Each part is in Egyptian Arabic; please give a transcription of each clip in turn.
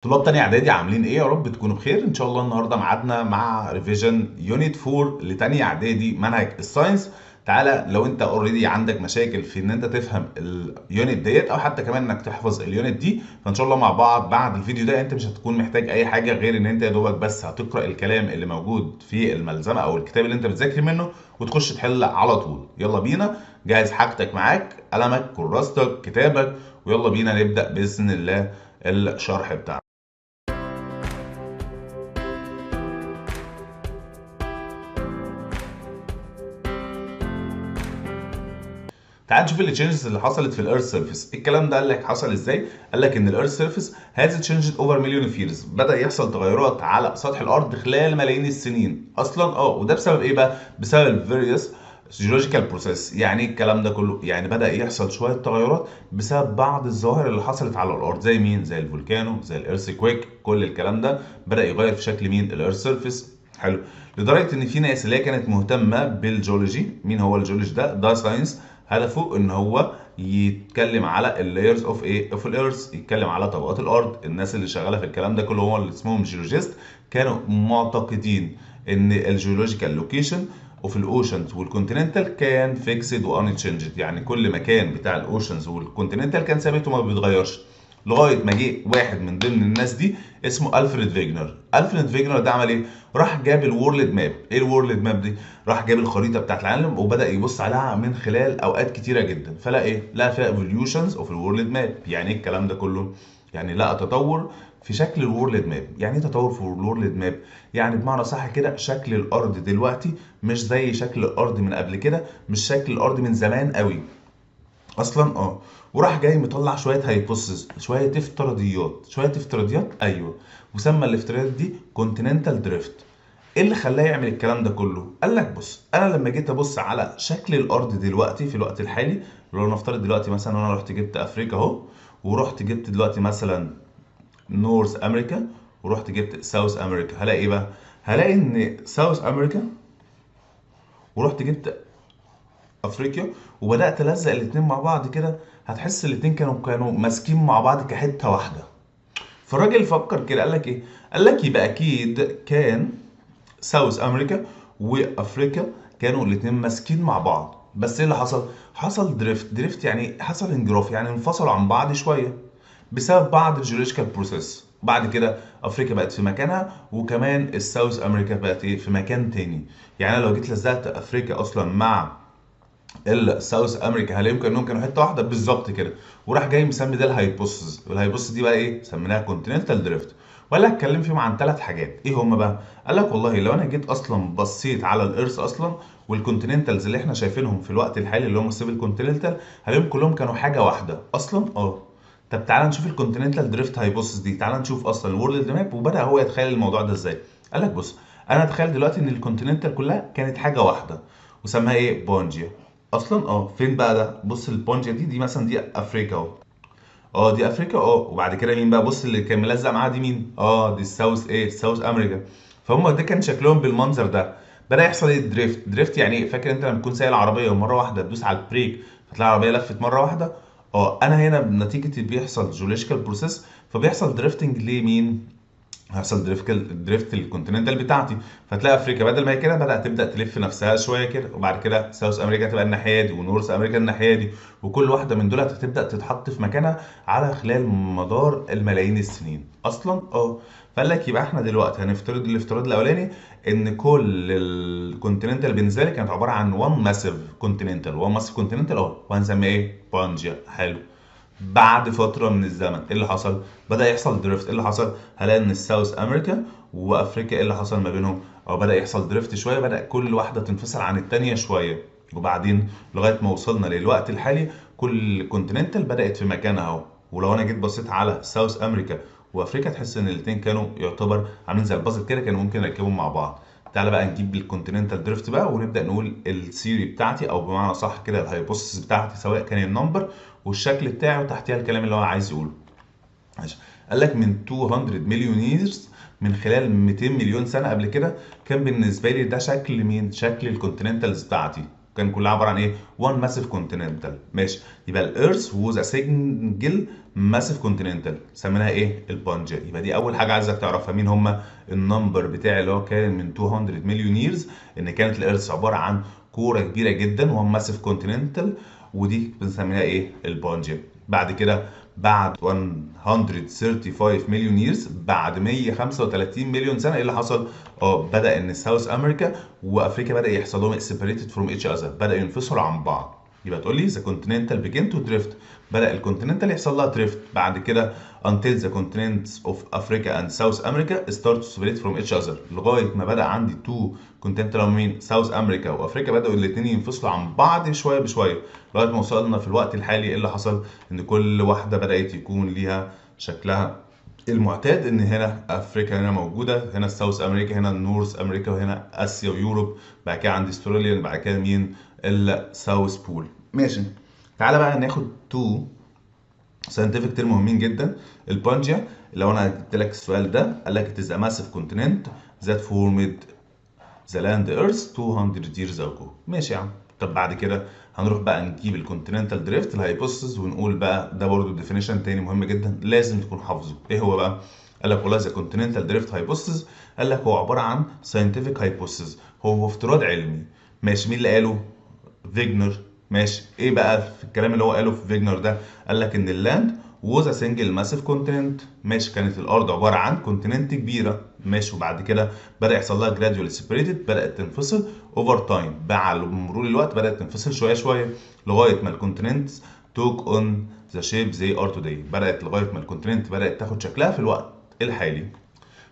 طلاب تانية اعدادي عاملين ايه؟ يا رب تكونوا بخير ان شاء الله. النهارده ميعادنا مع revision unit 4 لتانية اعدادي منهج ال science. تعالى لو انت already عندك مشاكل في ان انت تفهم ال unit ديت او حتى كمان انك تحفظ ال unit دي، فان شاء الله مع بعض بعد الفيديو ده انت مش هتكون محتاج اي حاجة غير ان انت يا دوبك بس هتقرا الكلام اللي موجود في الملزمه او الكتاب اللي انت بتذاكر منه وتخش تحل على طول. يلا بينا، جهز حاجتك معاك، قلمك، كراستك، كتابك، ويلا بينا نبدا باذن الله الشرح بتاعنا. تعال نشوف ال changes اللي حصلت في ال earth surface. الكلام ده قال لك حصل ازاي؟ قال لك ان ال earth surface has changed over million of years، بدا يحصل تغيرات على سطح الارض خلال ملايين السنين اصلا. وده بسبب ايه بقى؟ بسبب ال various geological process. يعني ايه الكلام ده كله؟ يعني بدا يحصل شوية تغيرات بسبب بعض الظواهر اللي حصلت على الارض، زي مين؟ زي ال volcano، زي ال earthquake. كل الكلام ده بدا يغير في شكل مين؟ ال earth surface. حلو، لدرجة ان في ناس اللي هي كانت مهتمة بالجيولوجي. مين هو الجيولوجي ده؟ ده science هدفه ان هو يتكلم على ال layers of ايه؟ of ال earth، يتكلم على طبقات الارض. الناس اللي شغالة في الكلام ده كله هو اللي اسمهم geologist، كانوا معتقدين ان ال geological location of ال oceans وال continental كان fixed و unchanged، يعني كل مكان بتاع ال oceans وال continental كان ثابت وما بيتغيرش، لغاية ما جه واحد من ضمن الناس دي اسمه الفريد فيجنر. الفريد فيجنر ده عمل ايه؟ راح جاب ال world map. ايه ال world map دي؟ راح جاب الخريطة بتاعت العالم وبدا يبص عليها من خلال اوقات كتيرة جدا، فلقى ايه؟ لقى فيها evolutions of ال world map. يعني ايه الكلام ده كله؟ يعني لقى تطور في شكل ال world map. يعني ايه تطور في ال world map؟ يعني بمعنى صح كده شكل الارض دلوقتي مش زي شكل الارض من قبل كده، مش شكل الارض من زمان قوي اصلا. وراح جاي مطلع شوية hypothesis، شوية افتراضيات، شوية افتراضيات، ايوه، وسمى الافتراضيات دي continental drift. ايه اللي خلاه يعمل الكلام ده كله؟ قال لك بص، انا لما جيت ابص على شكل الارض دلوقتي في الوقت الحالي، لو نفترض دلوقتي مثلا انا رحت جبت افريقيا اهو، ورحت جبت دلوقتي مثلا North America، ورحت جبت South America، هلاقي ايه بقى؟ هلاقي ان South America ورحت جبت افريقيا وبدات الزق الاثنين مع بعض كده، هتحس الاثنين كانوا ماسكين مع بعض كحته واحدة. فالراجل فكر كده، قال لك ايه؟ قال لك يبقى اكيد كان South America وافريقيا كانوا الاثنين ماسكين مع بعض، بس ايه اللي حصل؟ حصل drift. drift يعني حصل انجراف، يعني انفصلوا عن بعض شوية بسبب بعض ال geological process. بعد كده افريقيا بقت في مكانها، وكمان ال South America بقت ايه؟ في مكان تاني. يعني انا لو جيت لزقت افريقيا اصلا مع ال South America هل يمكن انهم كانوا حتة واحدة؟ بالظبط كده. وراح جاي مسمي ده ال hypothesis، وال hypothesis دي بقى ايه؟ سميناها continental drift. وقال لك اتكلم فيهم عن ثلاث حاجات. ايه هم بقى؟ قال لك والله لو انا جيت اصلا بصيت على ال earth اصلا وال continentals اللي احنا شايفينهم في الوقت الحالي اللي هم ال seven continental، هلاقيهم كلهم كانوا حاجة واحدة اصلا. طب تعالى نشوف ال continental drift hypothesis دي، تعالى نشوف اصلا ال world map. وبدا هو يتخيل الموضوع ده ازاي. قال لك بص، انا اتخيل دلوقتي ان ال continental كلها كانت حاجة واحدة وسماها ايه؟ Pangaea اصلا. فين بقى ده؟ بص ال Pangaea دي مثلا دي افريقيا اهو، دي افريقيا. وبعد كده مين بقى؟ بص اللي كان ملزق معاها دي مين؟ دي ال South ايه؟ ال South America. فهم ده كان شكلهم بالمنظر ده. بدا يحصل ايه؟ drift. drift يعني ايه؟ فاكر انت لما تكون سايق العربية ومرة واحدة تدوس على ال brake فتلاقي العربية لفت مرة واحدة؟ انا هنا بنتيجة بيحصل geological process، فبيحصل drifting لمين؟ هيحصل drift ال continental بتاعتي، فتلاقي افريقيا بدل ما هي كده بدات تبدا تلف نفسها شوية كده، وبعد كده South America تبقى الناحية دي و North America الناحية دي، وكل واحدة من دول هتبدا تتحط في مكانها على خلال مدار الملايين السنين اصلا. فقال لك يبقى احنا دلوقتي هنفترض الافتراض الاولاني ان كل ال continental بالنسبة لي كانت عبارة عن 1 massive continental، 1 massive continental وهنسميه ايه؟ Pangaea. حلو. بعد فترة من الزمن ايه اللي حصل؟ بدا يحصل drift. ايه اللي حصل؟ هلاقي ان ال South America وافريقيا ايه اللي حصل ما بينهم؟ بدا يحصل drift شوية، بدا كل واحدة تنفصل عن الثانية شوية، وبعدين لغاية ما وصلنا للوقت الحالي كل continental بدات في مكانها اهو. ولو انا جيت بصيت على South America وافريقيا تحس ان الاثنين كانوا يعتبر عاملين زي البازل كده، كانوا ممكن نركبهم مع بعض. تعالى بقى نجيب ال continental drift بقى ونبدا نقول ال theory بتاعتي، او بمعنى صح كده ال hypothesis بتاعتي، سواء كان ال number والشكل بتاعه وتحتيها الكلام اللي هو عايز يقوله. ماشي. قال لك من 200 million years، من خلال 200 مليون سنة قبل كده، كان بالنسبة لي ده شكل مين؟ شكل ال continentals بتاعتي. كان كلها عبارة عن ايه؟ one massive continental. ماشي، يبقى ال earth was a single massive continental، سميناها ايه؟ ال Pangaea. يبقى دي اول حاجة عايزك تعرفها، مين هم ال number بتاعي اللي هو كان من 200 million years، ان كانت ال earth عبارة عن كورة كبيرة جدا one massive continental، ودي بنسميها ايه؟ ال Pangaea. بعد كده بعد 135 million years، بعد 135 مليون سنة، ايه اللي حصل؟ بدا ان South America وافريقيا بدا يحصل لهم separated from each other، بدا ينفصلوا عن بعض. يبقى تقول لي the continental begin to drift، بدا ال continental يحصل لها drift. بعد كده until the continents of Africa and South America start to separate from each other، لغاية ما بدا عندي two continental مين؟ South America وافريقيا، بداوا الاثنين ينفصلوا عن بعض شوية بشوية، لغاية ما وصلنا في الوقت الحالي ايه اللي حصل؟ ان كل واحدة بدات يكون ليها شكلها المعتاد، ان هنا افريقيا هنا موجودة، هنا ال South America، هنا ال North America، وهنا اسيا و Europe، بعد كده عندي استراليا، بعد كده مين؟ ال South Pole. ماشي، تعالى بقى ناخد two scientific term مهمين جدا. ال Pangaea، لو انا جبت لك السؤال ده قال لك it is a massive continent that formed the land earth 200 years ago. ماشي يا عم. طب بعد كده هنروح بقى نجيب ال continental drift ال hypothesis، ونقول بقى ده برضو definition تاني مهم جدا لازم تكون حافظه. ايه هو بقى؟ قال لك والله the continental drift hypothesis، قال لك هو عبارة عن scientific hypothesis، هو افتراض علمي. ماشي، مين اللي قاله؟ فيجنر. ماشي، ايه بقى في الكلام اللي هو قاله في فيجنر ده؟ قال لك ان ال land was a single massive continent. ماشي، كانت الارض عبارة عن continent كبيرة. ماشي، وبعد كده بدا يحصل لها gradually separated، بدات تنفصل over time، مع مرور الوقت بدات تنفصل شوية شوية لغاية ما ال continent took on the shape they are today، بدات لغاية ما ال continent بدات تاخد شكلها في الوقت الحالي.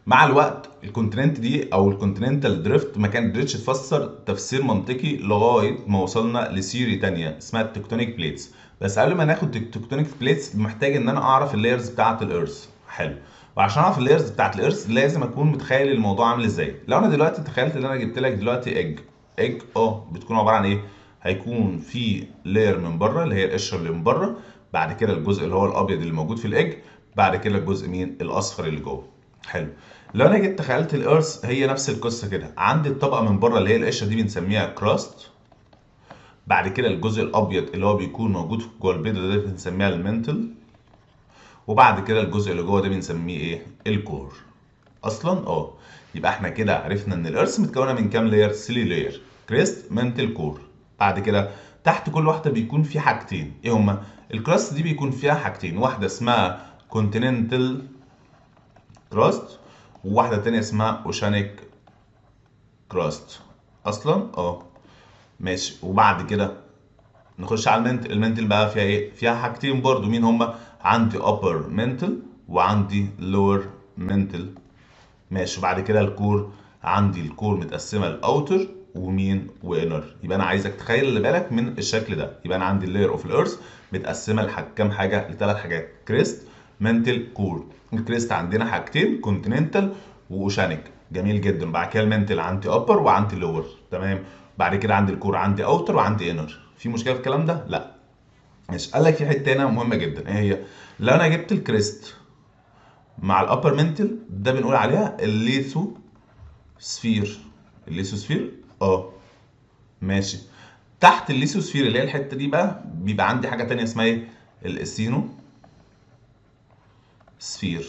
مع الوقت ال continent دي او ال continental drift ما كانتش تفسر تفسير منطقي لغاية ما وصلنا ل theory تانية اسمها ال tectonic plates. بس قبل ما ناخد ال tectonic plates محتاج ان انا اعرف ال layers بتاعه ال earth. حلو، وعشان اعرف ال layers بتاعه ال earth لازم اكون متخيل الموضوع عامل ازاي. لو انا دلوقتي تخيلت ان انا جبت لك دلوقتي egg، egg بتكون عبارة عن ايه؟ هيكون في layer من بره اللي هي القشرة اللي من بره، بعد كده الجزء اللي هو الابيض اللي موجود في ال egg، بعد كده الجزء مين؟ الاصفر اللي جوه. حلو، لو انا جيت تخيلت ال earth هي نفس القصة كده، عندي الطبقة من بره اللي هي القشرة دي بنسميها crust، بعد كده الجزء الابيض اللي هو بيكون موجود جوه البيضة ده بنسميها ال mantle، وبعد كده الجزء اللي جوه ده بنسميه ايه؟ ال core. اصلا يبقى احنا كده عرفنا ان ال earth متكونه من كام layer؟ 3 layer، crust mantle core. بعد كده تحت كل واحدة بيكون في حاجتين، ايه هما؟ ال crust دي بيكون فيها حاجتين، واحدة اسمها continental crust وواحدة تانية اسمها oceanic crust. اصلا ماشي. وبعد كده نخش على ال mantle. ال mantle بقى فيها ايه؟ فيها حاجتين برضو، مين هما؟ عندي upper mantle وعندي lower mantle. ماشي، وبعد كده ال core، عندي ال core متقسمه ال outer ومين؟ و inner. يبقى انا عايزك تخيل اللي بالك من الشكل ده. يبقى انا عندي ال layer of ال earth متقسمه لكام حاجة؟ لثلاث حاجات، crust mantle core. ال crust عندنا حاجتين، continental و oceanic. جميل جدا. بعد كده ال mantle عندي upper وعندي lower. تمام. بعد كده عندي ال core، عندي outer وعندي inner. في مشكلة في الكلام ده؟ لا. ماشي. قال لك في حتة هنا مهمة جدا، ايه هي؟ لو انا جبت ال crust مع ال upper mantle ده بنقول عليها ال lithosphere. ال lithosphere ماشي. تحت الليثوسفير اللي هي الحتة دي بقى بيبقى عندي حاجة ثانية اسمها ايه؟ ال asthenosphere.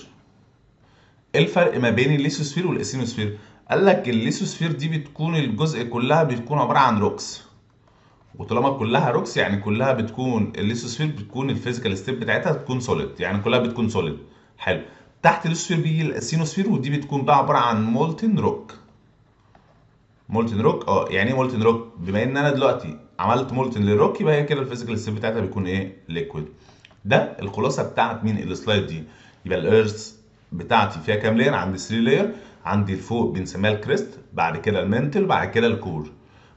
ايه الفرق ما بين ال lithosphere وال asthenosphere؟ قال لك الليثوسفير دي بتكون الجزء كلها بتكون عبارة عن rocks، وطالما كلها rocks يعني كلها بتكون الليثوسفير بتكون ال physical state بتاعتها بتكون solid، يعني كلها بتكون solid. حلو. تحت الليثوسفير بيجي ال asthenosphere، ودي بتكون بقى عبارة عن molten rock. molten rock يعني ايه molten rock؟ بما ان انا دلوقتي عملت molten لل rock يبقى هي كده ال physical state بتاعتها بيكون ايه؟ liquid. ده الخلاصة بتاعت مين؟ ال slide دي. يبقى ال earth بتاعتي فيها كام layer؟ عندي 3 layer. عندي الفوق بنسميها ال crust، بعد كده ال mantle، بعد كده ال core.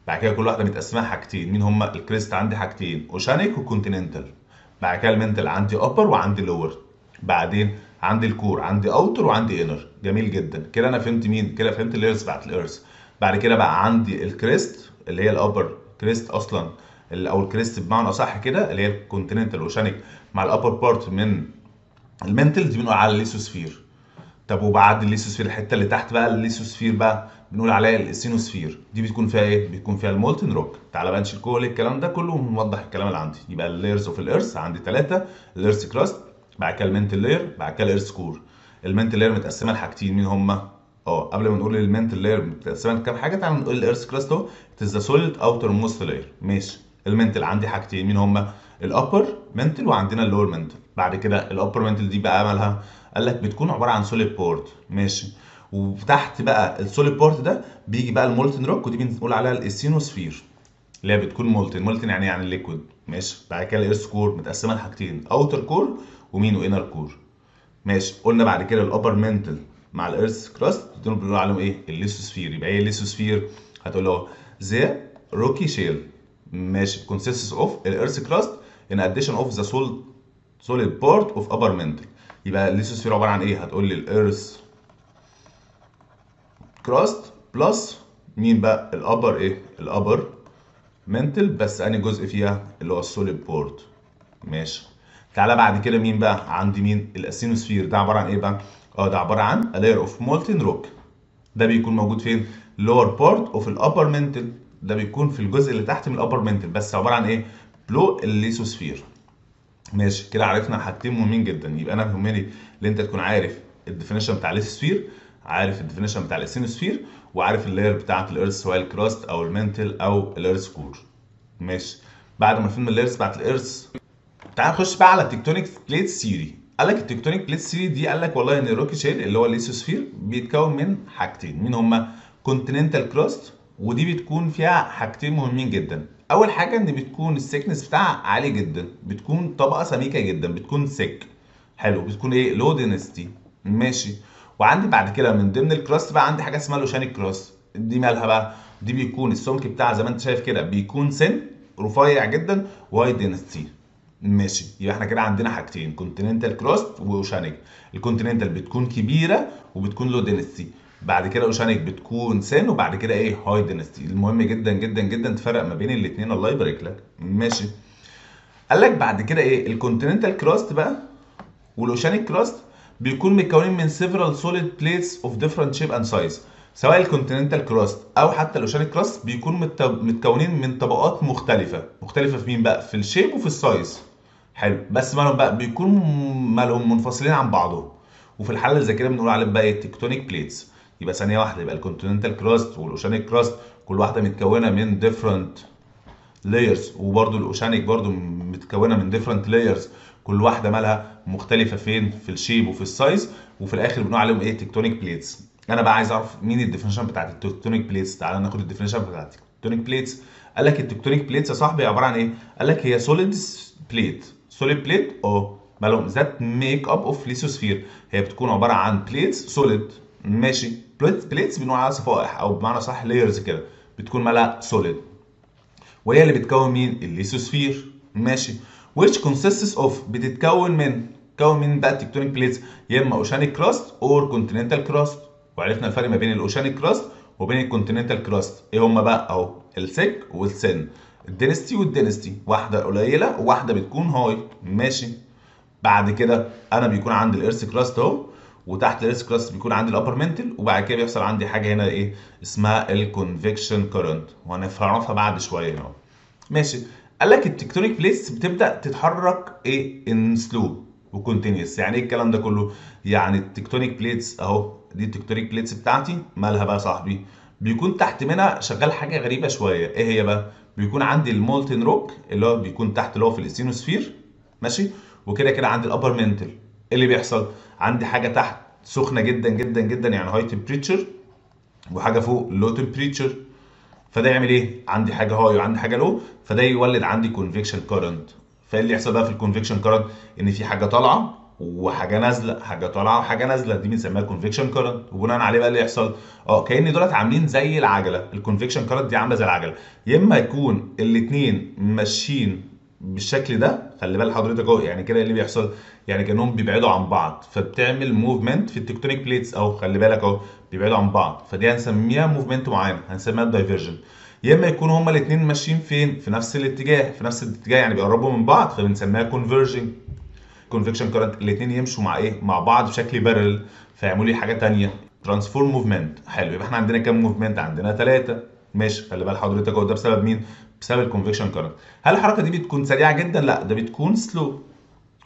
بعد كده كل واحدة متقسمه حاجتين، مين هما؟ ال crust عندي حاجتين، oceanic و continental. بعد كده ال mantle عندي upper وعندي lower. بعدين عندي ال core، عندي outer وعندي inner. جميل جدا. كده انا فهمت مين؟ كده فهمت ال layers بتاعت ال earth. بعد كده بقى عندي ال crust اللي هي ال upper crust اصلا، او ال crust بمعنى اصح كده اللي هي ال continental oceanic مع ال upper part من ال mantle، دي بنقول على الليثوسفير. طب وبعد الليثوسفير الحتة اللي تحت بقى الليثوسفير بقى بنقول عليها ال asthenosphere، دي بتكون فيها ايه؟ بتكون فيها ال molten rock. تعالى بقى نشيل كل الكلام ده كله ونوضح الكلام اللي عندي. يبقى ال layers of ال earth عندي 3، ال earth crust، بعد كده ال mantle layer، بعد كده ال earth core. ال mantle layer متقسمه لحاجتين، مين هما؟ قبل ما نقول ال mantle layer متقسمه لكام حاجة، تعالى نقول ال earth crust اهو، it is the solid outermost layer. ماشي. ال mantle عندي حاجتين، مين هما؟ ال upper mantle وعندنا ال lower mantle. بعد كده ال upper mantle دي بقى مالها؟ قال لك بتكون عبارة عن solid part. ماشي. وتحت بقى ال solid part ده بيجي بقى ال molten rock، ودي بنقول عليها ال asthenosphere اللي هي بتكون molten. molten يعني liquid. ماشي. بعد كده ال earth core متقسمه لحاجتين، outer core ومين؟ و inner core. ماشي. قلنا بعد كده ال upper mantle مع ال earth crust دول بنقول عليهم ايه؟ الليثوسفير. يبقى ايه الليثوسفير؟ هتقول له the rocky shell. ماشي. consists of ال earth crust in addition of the solid part of upper mantle. يبقى الليثوسفير عبارة عن ايه؟ هتقول لي ال earth crust plus مين بقى؟ ال upper ايه؟ ال upper mantle، بس انهي جزء فيها؟ اللي هو ال solid part. ماشي. تعالى بعد كده مين بقى؟ عندي مين؟ ال asthenosphere. ده عبارة عن ايه بقى؟ ده عبارة عن a layer of molten rock. ده بيكون موجود فين؟ lower part of ال upper mantle. ده بيكون في الجزء اللي تحت من ال upper mantle، بس عبارة عن ايه؟ below ال lithosphere. ماشي. كده عرفنا حاجتين مهمين جدا. يبقى انا يهمني ان انت تكون عارف ال definition بتاع الليثوسفير، عارف ال definition بتاع ال asthenosphere، وعارف ال layer بتاعه ال earth سواء ال crust او ال mantle او ال earth core. ماشي. بعد ما فهمنا ال layers بتاعه ال earth، تعال نخش بقى على ال tectonic plate theory. قال لك ال tectonic plate theory دي، قال لك والله ان ال rocky shell اللي هو الليثوسفير بيتكون من حاجتين، مين هما؟ continental crust، ودي بتكون فيها حاجتين مهمين جدا. اول حاجة ان بتكون ال thickness بتاعها عالي جدا، بتكون طبقه سميكة جدا، بتكون thick. حلو. بتكون ايه؟ low density. ماشي. وعندي بعد كده من ضمن ال crust بقى عندي حاجة اسمها ال oceanic crust. دي مالها بقى؟ دي بيكون السمك بتاعها زي ما انت شايف كده بيكون thin، رفيع جدا، و high density. ماشي. يبقى احنا كده عندنا حاجتين، continental crust و oceanic. ال continental بتكون كبيرة وبتكون low density، بعد كده oceanic بتكون thin، وبعد كده ايه؟ high density. المهم جدا جدا جدا تفرق ما بين الاثنين، الله يبارك لك. ماشي. قال لك بعد كده ايه؟ ال continental crust بقى وال oceanic crust بيكون متكونين من several solid plates of different shape and size. سواء ال continental crust او حتى ال oceanic crust بيكون متكونين من طبقات مختلفة. مختلفة في مين بقى؟ في ال shape وفي ال size. حلو. بس مالهم بقى؟ بيكون مالهم منفصلين عن بعضهم، وفي الحالة اللي زي كده بنقول عليهم بقى ايه؟ tectonic plates. يبقى ثانية واحدة، يبقى ال continental crust وال oceanic crust كل واحدة متكونه من different layers، وبرده ال oceanic برده متكونه من different layers، كل واحدة مالها مختلفة فين؟ في ال shape وفي ال size، وفي الاخر بنقول عليهم ايه؟ tectonic plates. انا بقى عايز اعرف مين ال definition بتاعت ال tectonic plates. تعالى ناخد ال definition بتاعت ال tectonic plates. قال لك ال tectonic plates يا صاحبي عبارة عن ايه؟ قال لك هي solid plate. solid plate مالهم؟ that make up of lithosphere. هي بتكون عبارة عن plates solid. ماشي. plates بنقول عليها صفائح، او بمعنى صح layers كده، بتكون مالها solid، وهي اللي بتكون مين؟ الليثوسفير. ماشي. which consists of، بتتكون من، تكون من بقى ال tectonic plates يا اما oceanic crust or continental crust. وعرفنا الفرق ما بين ال oceanic crust وبين ال continental crust. ايه هما بقى؟ اهو الثيك والثين، الدينستي والدينستي، واحدة قليله وواحدة بتكون high. ماشي. بعد كده انا بيكون عندي ال earth crust اهو، وتحت ال earth crust بيكون عندي ال upper mantle، وبعد كده بيحصل عندي حاجة هنا ايه اسمها ال convection current، وهنعرفها بعد شوية هنا. ماشي. قال لك ال tectonic plates بتبدا تتحرك ايه؟ in slow و continuous. يعني ايه الكلام ده كله؟ يعني ال tectonic plates اهو، دي ال tectonic plates بتاعتي مالها بقى يا صاحبي؟ بيكون تحت منها شغال حاجة غريبة شوية. ايه هي بقى؟ بيكون عندي ال molten rock اللي هو بيكون تحت اللي هو في ال asthenosphere. ماشي. وكده كده عندي ال upper mantle. ايه اللي بيحصل؟ عندي حاجة تحت سخنة جدا جدا جدا، يعني high temperature، وحاجه فوق low temperature، فده يعمل ايه؟ عندي حاجة high وعندي حاجة low، فده يولد عندي convection current. فايه اللي يحصل بقى في ال convection current؟ ان في حاجة طالعه وحاجه نازله، حاجة طالعه وحاجه نازله، دي بنسميها convection current. وبناء عليه بقى اللي يحصل كأن دولت عاملين زي العجلة، ال convection current دي عامله زي العجلة، يا اما يكون الاثنين ماشيين بالشكل ده، خلي بال حضرتك اهو، يعني كده اللي بيحصل يعني كانهم بيبعدوا عن بعض، فبتعمل movement في ال tectonic plates اهو، خلي بالك اهو بيبعدوا عن بعض، فدي هنسميها movement معينة، هنسميها ال divergent. يا اما يكونوا هما الاثنين ماشيين فين؟ في نفس الاتجاه، في نفس الاتجاه يعني بيقربوا من بعض، فبنسميها converging. convection current الاثنين يمشوا مع ايه؟ مع بعض بشكل parallel، فيعملوا لي حاجة ثانية، transform movement. حلو، يبقى احنا عندنا كام movement؟ عندنا 3. ماشي، خلي بال حضرتك هو ده بسبب مين؟ بسبب ال convection current. هل الحركة دي بتكون سريعة جدا؟ لا، ده بتكون slow.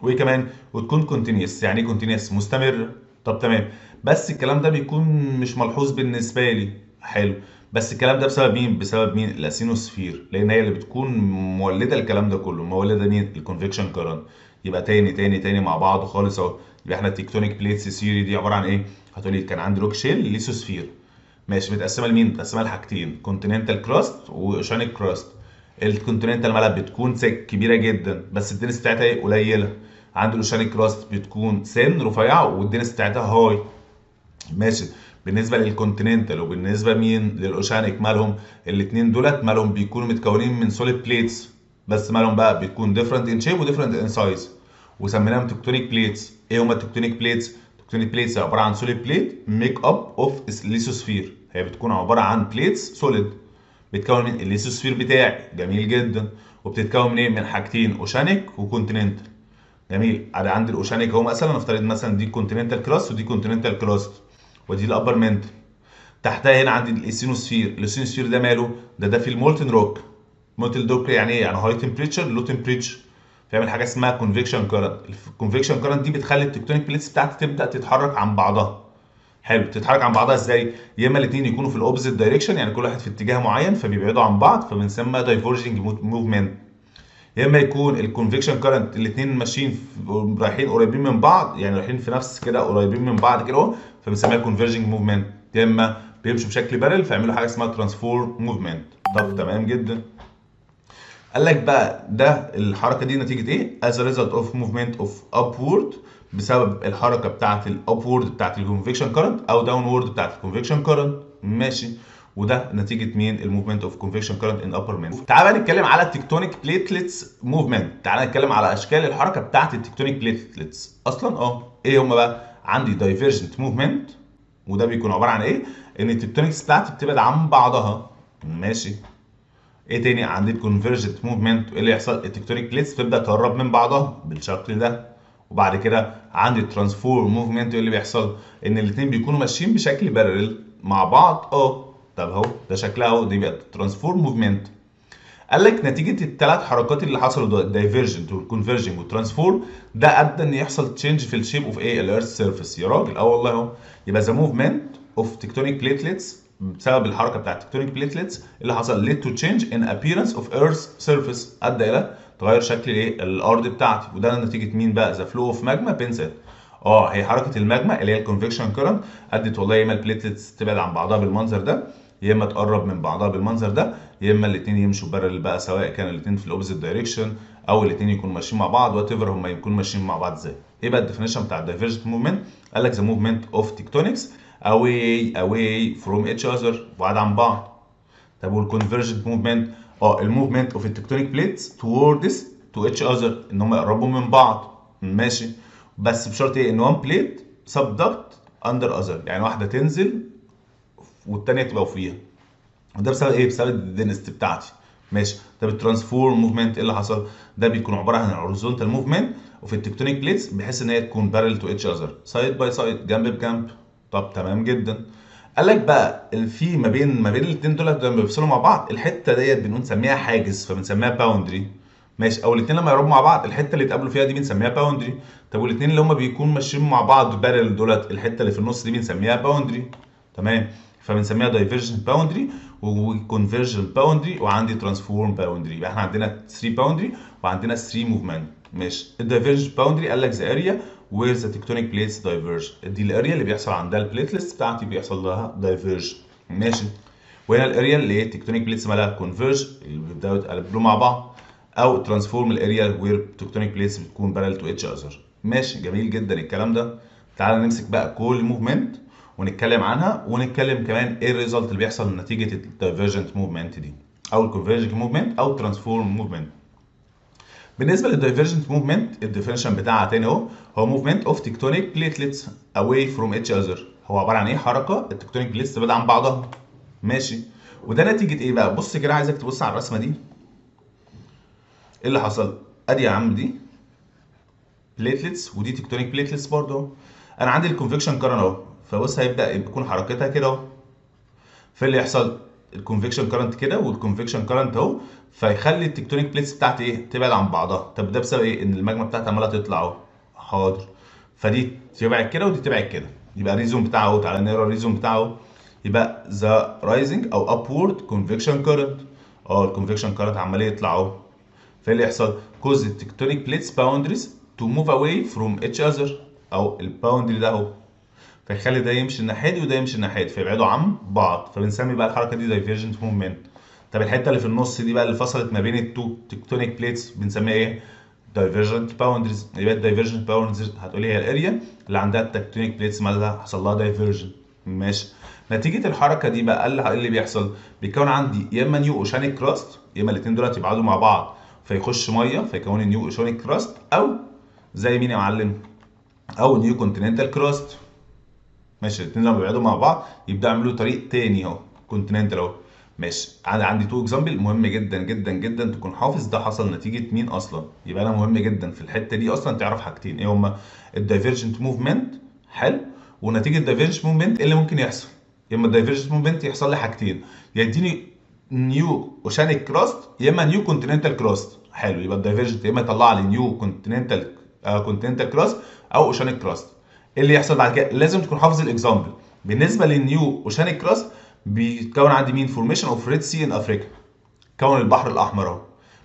وايه كمان؟ وتكون continuous. يعني ايه continuous؟ مستمر. طب تمام، بس الكلام ده بيكون مش ملحوظ بالنسبة لي. حلو، بس الكلام ده بسبب مين؟ بسبب مين؟ ال asthenosphere، لان هي اللي بتكون مولده الكلام ده كله. مولده مين؟ ال convection current. يبقى تاني تاني تاني مع بعض خالص اهو. يبقى احنا ال tectonic plates theory دي عبارة عن ايه؟ هتقولي كان عندي rock shell lithosphere، ماشي، متقسمه لمين؟ متقسمه لحاجتين، continental crust و oceanic crust. ال continental مالها بتكون thick كبيرة جدا، بس ال density بتاعتها ايه؟ قليله. عند ال oceanic crust بتكون thin رفيعة وال density بتاعتها high. ماشي، بالنسبة لل continental وبالنسبة مين؟ لل oceanic، مالهم الاثنين دولت؟ مالهم بيكونوا متكونين من solid plates، بس مالهم بقى؟ بتكون different in shape و different in size، وسميناهم tectonic plates. ايه هما ال tectonic plates؟ tectonic plates عبارة عن solid plate make up of lithosphere. هي بتكون عبارة عن plates solid بتكون من الليثوسفير بتاعي. جميل جدا. وبتتكون من ايه؟ من حاجتين، oceanic و continental. جميل. انا عندي ال oceanic اهو، مثلا نفترض مثلا دي continental crust ودي continental crust ودي ال upper mantle. تحتها هنا عندي ال asthenosphere. ال asthenosphere ده ماله؟ ده في ال molten rock. molten rock يعني ايه؟ يعني high temperature low temperature، فيعمل حاجة اسمها convection current. ال convection current دي بتخلي ال tectonic plates بتاعتي تبدا تتحرك عن بعضها. حلو، تتحرك عن بعضها ازاي؟ يا اما الاثنين يكونوا في ال opposite direction، يعني كل واحد في اتجاه معين فبيبعدوا عن بعض فبنسميها diverging movement. يا اما يكون ال convection current الاثنين ماشيين رايحين قريبين من بعض، يعني رايحين في نفس كده قريبين من بعض كده اهو، فبنسميها converging movement. يا اما بيمشوا بشكل parallel فيعملوا حاجة اسمها transform movement. طب تمام جدا. قال لك بقى ده الحركة دي نتيجة ايه؟ as a result of movement of upward، بسبب الحركة بتاعه ال upward بتاعه ال convection current او downward بتاعه ال convection current. ماشي، وده نتيجة مين؟ ال movement of convection current in upper mantle. تعال بقى نتكلم على ال tectonic platelets movement. تعال نتكلم على اشكال الحركة بتاعه ال tectonic platelets اصلا. ايه هم بقى؟ عندي divergent movement، وده بيكون عبارة عن ايه؟ ان ال tectonics بتاعتي بتبعد عن بعضها. ماشي. ايه تاني؟ عندي ال convergent movement، وايه اللي يحصل؟ ال tectonic plates بتبدا تقرب من بعضها بالشكل ده. وبعد كده عندي ال transform movement، ايه اللي بيحصل؟ ان الاثنين بيكونوا ماشيين بشكل parallel مع بعض. طب اهو ده شكلها اهو، دي بقى transform movement. قال لك نتيجة الثلاث حركات اللي حصلوا دول، ال divergent وال converging وال transform، ده ادى ان يحصل change في ال shape of ايه؟ ال earth surface. يا راجل، والله اهو. يبقى the movement of tectonic platelets، بسبب الحركة بتاعت ال tectonic platelets اللي حصل led to change in appearance of earth surface، ادى الى تغير شكل الايه؟ الارض بتاعتي. وده نتيجة مين بقى؟ the flow of magma beneath it. هي حركة الماجما اللي هي ال convection current ادت والله يا اما ال platelets تبعد عن بعضها بالمنظر ده، يا اما تقرب من بعضها بالمنظر ده، يا اما الاثنين يمشوا parallel بقى، سواء كان الاثنين في ال opposite direction او الاثنين يكونوا ماشيين مع بعض، whatever هم يكونوا ماشيين مع بعض ازاي. ايه بقى ال definition بتاع ال divergent movement؟ قال لك the movement of tectonics away from each other، بعاد عن بعض. طب وال convergent movement؟ ال movement of ال tectonic plates towards to each other، ان هم يقربوا من بعض. ماشي، بس بشرط ايه؟ ان one plate subduct under other، يعني واحدة تنزل والثانية تبقى فوقيها. وده بسبب ايه؟ بسبب ال density بتاعتي. ماشي. طب ال transform movement ايه اللي حصل؟ ده بيكون عبارة عن horizontal movement وفي ال tectonic plates، بحيث ان هي تكون parallel to each other، side by side، جنب بجنب. طب تمام جدا. قال لك بقى في ما بين الاثنين دول لما بيفصلوا مع بعض، الحتة ديت بنقول نسميها حاجز، فبنسميها boundary. ماشي. او الاثنين لما يقربوا مع بعض، الحتة اللي اتقابلوا فيها دي بنسميها boundary. طب والاثنين اللي هم بيكونوا ماشيين مع بعض parallel دولت، الحتة اللي في النص دي بنسميها boundary. تمام، فبنسميها divergent boundary و convergent boundary وعندي transform boundary. يبقى احنا عندنا 3 boundary وعندنا 3 movement. ماشي. ال divergent boundary قال لك the area where the tectonic plates diverge، دي ال area اللي بيحصل عندها ال platelets بتاعتي بيحصل لها diverge. ماشي. وهنا ال area اللي هي tectonic plates مالها converge، اللي بيبداوا يتقابلوا مع بعض، او transform ال area where tectonic plates بتكون parallel to each other. ماشي، جميل جدا الكلام ده. تعالى نمسك بقى كل movement ونتكلم عنها، ونتكلم كمان ايه ال result اللي بيحصل نتيجة ال divergent movement دي، او ال convergent movement، او transform movement. بالنسبة لل divergent movement، ال definition بتاعها تاني اهو، هو movement of tectonic platelets away from each other. هو عبارة عن ايه؟ حركة ال tectonic plates تبعد عن بعضها. ماشي. وده نتيجة ايه بقى؟ بص كده، عايزك تبص على الرسمة دي. ايه اللي حصل؟ ادي يا عم دي platelets ودي tectonic platelets برضه. انا عندي ال convection current اهو، فبص هيبدا يكون حركتها كده اهو. فاللي يحصل ال convection current كده وال convection current اهو، فيخلي ال tectonic plates بتاعتي ايه؟ تبعد عن بعضها. طب ده بسبب ايه؟ ان الماجما بتاعتي عماله تطلع اهو. حاضر، فدي تبعد كده ودي تبعد كده، يبقى ال reason بتاعه اهو. تعالى نقرا ال reason بتاعه. يبقى the rising او upward convection current، ال convection current عمال يطلع اهو. فايه اللي يحصل؟ cause ال tectonic plates boundaries to move away from each other، او ال boundary ده اهو، فيخلي ده يمشي الناحية دي وده يمشي الناحية دي، فيبعدوا عن بعض، فبنسمي بقى الحركة دي divergent movement. طب الحتة اللي في النص دي بقى اللي فصلت ما بين ال two tectonic plates بنسميها ايه؟ divergent boundaries. يبقى ال divergent boundaries هتقولي هي ال area اللي عندها ال tectonic plates مالها حصل لها divergent. ماشي. نتيجة الحركة دي بقى اللي بيحصل بيكون عندي يا اما new oceanic crust، يا اما الاثنين دول يبعدوا مع بعض فيخش مية فيكون new oceanic crust، او زي مين يا معلم؟ او new continental crust. ماشي، الاثنين لما بيبعدوا مع بعض يبداوا يعملوا طريق تاني اهو، continental اهو. ماشي، عندي two example مهم جدا جدا جدا تكون حافظ ده حصل نتيجة مين اصلا. يبقى انا مهم جدا في الحتة دي اصلا تعرف حاجتين، ايه هما؟ ال divergent movement، حلو، ونتيجة ال divergent movement ايه اللي ممكن يحصل؟ يا اما ال divergent movement يحصل لي حاجتين، يا يديني new oceanic crust يا اما new continental crust. حلو، يبقى ال divergent يا اما يطلع لي new continental crust او oceanic crust. ايه اللي يحصل بعد كده؟ لازم تكون حافظ ال example. بالنسبة لل new oceanic crust بيتكون عندي مين؟ formation of Red Sea in Africa، كون البحر الاحمر اهو.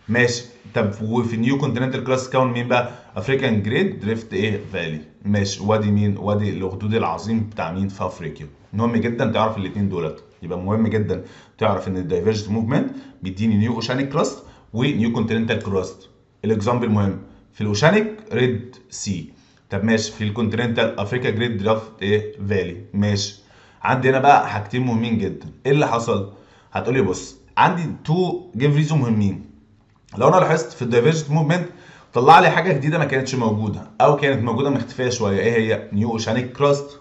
ماشي، طب وفي new continental crust كون مين بقى؟ African Great Rift ايه؟ Valley. ماشي، وادي مين؟ وادي الاخدود العظيم بتاع مين؟ في افريقيا. مهم جدا تعرف الاثنين دولت. يبقى مهم جدا تعرف ان ال divergent movement بيديني new oceanic crust و new continental crust. ال example مهم في ال oceanic Red Sea. طب ماشي، في ال continental Africa Great Rift ايه؟ Valley. ماشي، عندي هنا بقى حاجتين مهمين جدا. ايه اللي حصل؟ هتقولي بص، عندي two give reason مهمين. لو انا لاحظت في ال divergent movement طلع لي حاجة جديدة ما كانتش موجودة او كانت موجودة مختفيه شوية، ايه هي؟ new oceanic crust.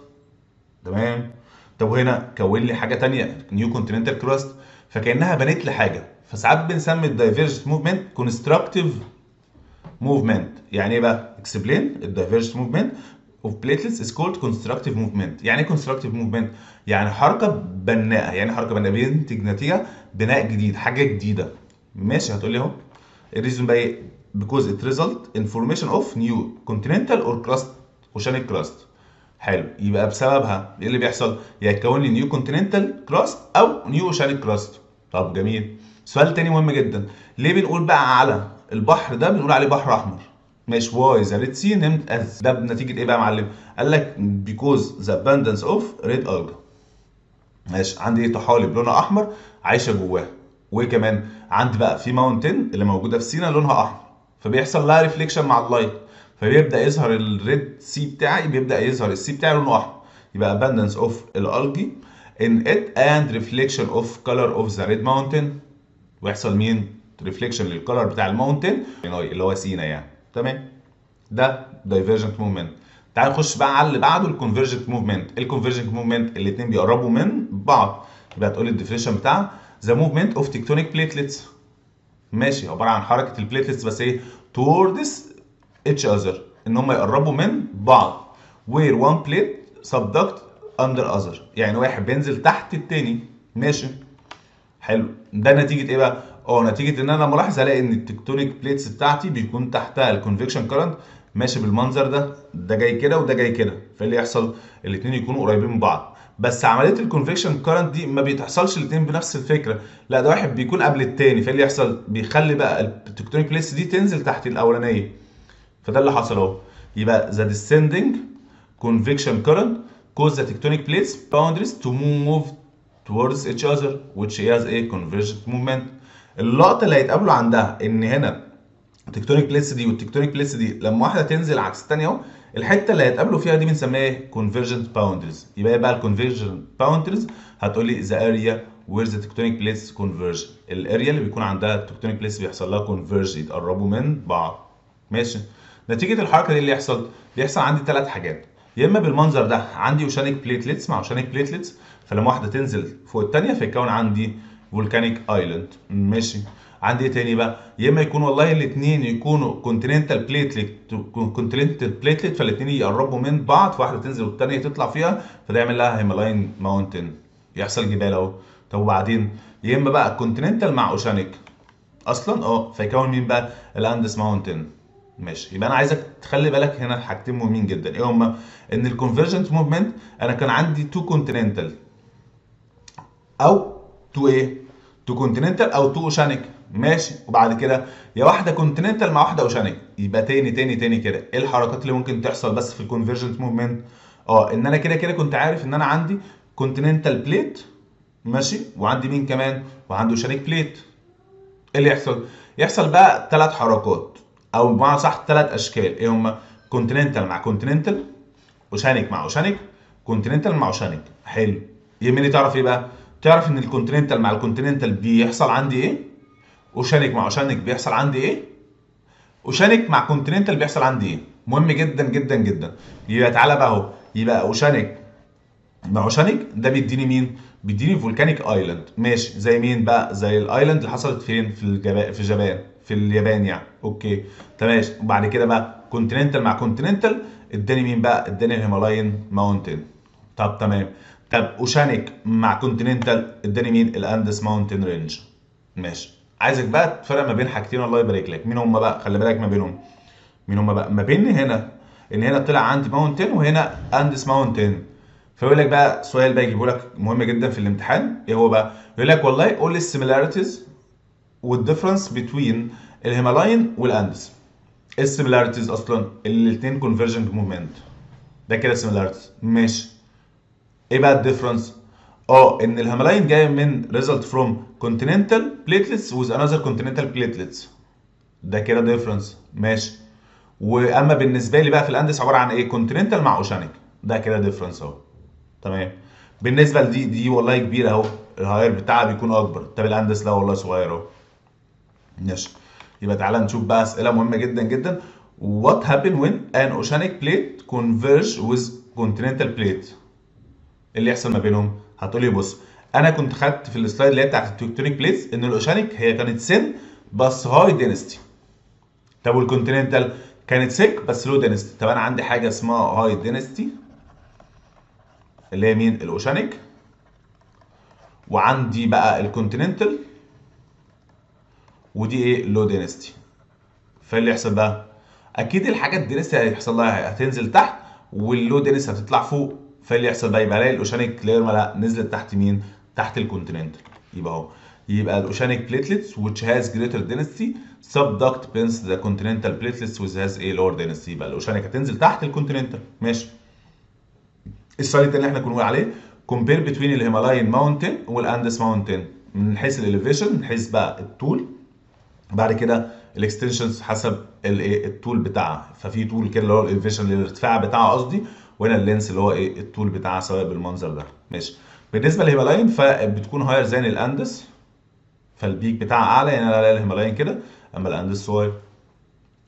تمام. طب وهنا كون لي حاجة ثانية new continental crust، فكانها بنت لي حاجة. فساعات بنسمي ال divergent movement constructive movement. يعني ايه بقى؟ explain ال divergent movement of platelets is called constructive movement. يعني ايه constructive movement؟ يعني حركة بناءه. يعني حركة بناءه بينتج نتيجة بناء جديد، حاجة جديدة. ماشي، هتقول لي اهو ال reason بقى ايه؟ because it result in formation of new continental or crust oceanic crust. حلو، يبقى بسببها ايه اللي بيحصل؟ يا يتكون لي new continental crust او new oceanic crust. طب جميل. سؤال تاني مهم جدا، ليه بنقول بقى على البحر ده بنقول عليه بحر احمر؟ ماشي، why the Red Sea named as ده بنتيجة ايه بقى يا معلم؟ قال لك because the abundance of red algae. ماشي، عندي طحالب لونها احمر عايشه جواها، وكمان عندي بقى في mountain اللي موجودة في سينا لونها احمر، فبيحصل لها reflection مع ال light، فبيبدا يظهر ال Red Sea بتاعي، بيبدا يظهر ال sea بتاعي لونه احمر. يبقى abundance of ال algae in it and reflection of color of the red mountain، ويحصل مين؟ reflection لل color بتاع ال mountain اللي هو سينا يعني. تمام، ده divergent movement. تعال نخش بقى على اللي بعده، ال convergent movement. ال convergent movement الاثنين بيقربوا من بعض. يبقى هتقول ال definition بتاعها the movement of tectonic platelets. ماشي، عبارة عن حركة ال platelets بس ايه؟ towards each other، ان هم يقربوا من بعض. where one plate subduct under other، يعني واحد بينزل تحت التاني. ماشي، حلو. ده نتيجة ايه بقى؟ نتيجة ان انا ملاحظ الاقي ان ال tectonic plates بتاعتي بيكون تحتها ال convection current ماشي بالمنظر ده، ده جاي كده وده جاي كده، فاللي يحصل الاثنين يكونوا قريبين من بعض. بس عملية ال convection current دي ما بيتحصلش الاثنين بنفس الفكرة، لا ده واحد بيكون قبل الثاني، فاللي يحصل بيخلي بقى ال tectonic plates دي تنزل تحت الاولانية. فده اللي حصل اهو. يبقى the descending convection current cause the tectonic plates boundaries to move towards each other which is a convergent movement. اللقطة اللي هيتقابلوا عندها ان هنا ال tectonic plates دي وال tectonic plates دي لما واحدة تنزل عكس الثانية اهو، الحتة اللي هيتقابلوا فيها دي بنسميها ايه؟ convergent boundaries. يبقى ايه بقى ال convergent boundaries؟ هتقول لي the area where the tectonic plates converge، ال area اللي بيكون عندها ال tectonic plates بيحصل لها converge، يتقربوا من بعض. ماشي، نتيجة الحركة دي اللي يحصل، بيحصل عندي ثلاث حاجات. يا اما بالمنظر ده عندي oceanic platelets مع oceanic platelets، فلما واحدة تنزل فوق الثانية فيتكون عندي volcanic island. ماشي، عندي ايه تاني بقى؟ يا اما يكون والله الاثنين يكونوا continental platelet، continental platelet، فالاثنين يقربوا من بعض، فواحدة تنزل والثانية تطلع فيها، فده يعمل لها Himalayan mountain، يحصل جبال اهو. طب وبعدين يا اما بقى continental مع oceanic اصلا، فيكون مين بقى؟ ال Andes mountain. ماشي، يبقى انا عايزك تخلي بالك هنا حاجتين مهمين جدا. ايه هما؟ ان ال convergent movement انا كان عندي two continental او two ايه؟ two continental او two oceanic. ماشي، وبعد كده يا واحدة continental مع واحدة oceanic. يبقى تاني تاني تاني كده ايه الحركات اللي ممكن تحصل بس في ال convergent movement؟ ان انا كده كده كنت عارف ان انا عندي continental plate، ماشي، وعندي مين كمان؟ وعندي oceanic plate. ايه اللي يحصل؟ يحصل بقى ثلاث حركات، او بمعنى صح ثلاث اشكال. ايه هما؟ continental مع continental، oceanic مع oceanic، continental مع oceanic. حلو، يهمني تعرف ايه بقى؟ تعرف ان ال continental مع ال continental بيحصل عندي ايه؟ oceanic مع oceanic بيحصل عندي ايه؟ oceanic مع continental بيحصل عندي ايه؟ مهم جدا جدا جدا. يبقى تعالى بقى اهو، يبقى oceanic مع oceanic ده بيديني مين؟ بيديني volcanic island. ماشي، زي مين بقى؟ زي ال island اللي حصلت فين؟ في الجبا، في اليابان، في اليابان يعني. okay تمام. وبعد كده بقى continental مع continental اداني مين بقى؟ اداني ال Himalayan mountain. طب تمام. طب oceanic مع continental اداني مين؟ ال Andes mountain range. ماشي، عايزك بقى تفرق ما بين حاجتين الله يبارك لك. مين هم بقى؟ خلي بالك ما بينهم. مين هم بقى؟ ما بين هنا ان هنا طلع عندي mountain وهنا Andes mountain. فيقول لك بقى سؤال بقى يجيبه لك مهم جدا في الامتحان، ايه هو بقى؟ يقول لك والله قول لي ال similarities وال difference between ال Himalayan وال Andes. ايه ال similarities اصلا؟ الاثنين convergent movement، ده كده similarities. ماشي، ايه بقى ال difference؟ ان ال Himalayan جاي من result from continental platelets with another continental platelets، ده كده difference. ماشي، واما بالنسبة لي بقى في ال Andes عبارة عن ايه؟ continental مع oceanic، ده كده difference اهو. تمام. بالنسبة لدي، دي والله كبيرة اهو، ال higher بتاعها بيكون اكبر. طب ال Andes لا والله صغير اهو. ماشي، يبقى تعالى نشوف بقى اسئلة مهمة جدا جدا. What happen when an oceanic plate converge with continental plate؟ ايه اللي يحصل ما بينهم؟ هتقولي بص، انا كنت خدت في ال slide اللي هي بتاعت ال tectonic plates ان ال oceanic هي كانت thin بس high density. طب وال continental كانت thick بس low density. طب انا عندي حاجة اسمها high density اللي هي مين؟ ال oceanic، وعندي بقى ال continental ودي ايه؟ low density. فايه اللي يحصل بقى؟ اكيد الحاجات ال density هيحصل لها هتنزل تحت وال low density هتطلع فوق. فايه اللي يحصل بقى؟ يبقى الاقي ال oceanic layer لا نزلت تحت مين؟ تحت ال continental. يبقى اهو، يبقى ال oceanic platelets which has greater density subduct beneath the continental platelets which has a lower density. يبقى ال oceanic هتنزل تحت ال continental. ماشي. السؤال التاني اللي احنا كنا بنقول عليه compare between ال Himalayan mountain وال Andes mountain من حيث ال elevation، من حيث بقى الطول، بعد كده ال extensions حسب الايه؟ الطول بتاعها. ففي طول كده اللي هو ال elevation الارتفاع بتاعها قصدي، وهنا ال length اللي هو ايه؟ الطول بتاعها سواء بالمنظر ده. ماشي. بالنسبة لل Himalayan فبتكون higher than ال Andes، فال peak بتاعها اعلى، يعني انا الاقي ال Himalayan كده، اما ال Andes صغير.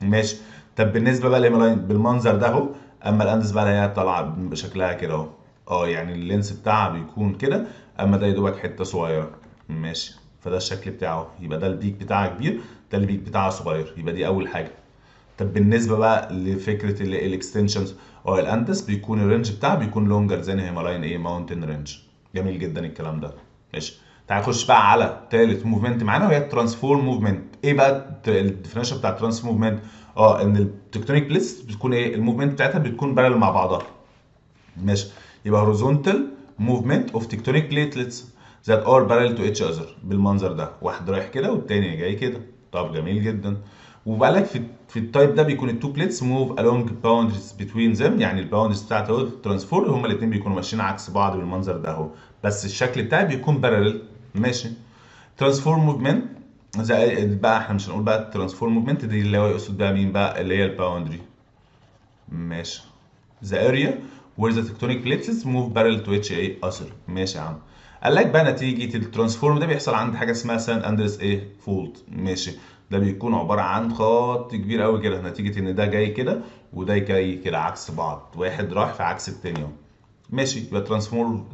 ماشي. طب بالنسبة بقى لل Himalayan بالمنظر ده اهو، اما ال Andes بقى هي طالعه بشكلها كده اهو، يعني ال length بتاعها بيكون كده، اما ده يا دوبك حتة صغيرة. ماشي، فده الشكل بتاعه، يبقى ده ال peak بتاعها كبير، ده ال peak بتاعها صغير. يبقى دي اول حاجة. طب بالنسبة بقى لفكرة ال extensions، ال Andes بيكون ال range بتاعها بيكون longer than Himalayan ايه؟ mountain range. جميل جدا الكلام ده. ماشي، تعال نخش بقى على ثالث movement معانا وهي ال transform movement. ايه بقى ال definition بتاع ال transform movement؟ ان ال tectonic plates بتكون ايه؟ ال movement بتاعتها بتكون parallel مع بعضها. ماشي، يبقى horizontal movement of tectonic platelets that are parallel to each other بالمنظر ده، واحد رايح كده والتاني جاي كده. طب جميل جدا. وبقى لك في ال type ده بيكون ال two plates move along boundaries between them، يعني ال boundaries بتاعت ال transform هما الاثنين بيكونوا ماشيين عكس بعض بالمنظر ده اهو، بس الشكل بتاعي بيكون parallel. ماشي. transform movement زي بقى احنا مش هنقول بقى ال transform movement دي اللي هو يقصد بقى مين بقى؟ اللي هي ال boundary. ماشي. the area where the tectonic plates move parallel to each other. ماشي يا عم. قال لك بقى نتيجة ال transform ده بيحصل عند حاجة اسمها San Andreas ايه؟ fault. ماشي. ده بيكون عبارة عن خط كبير قوي كده، نتيجة ان ده جاي كده وده جاي كده عكس بعض، واحد راح في عكس التاني اهو. ماشي. يبقى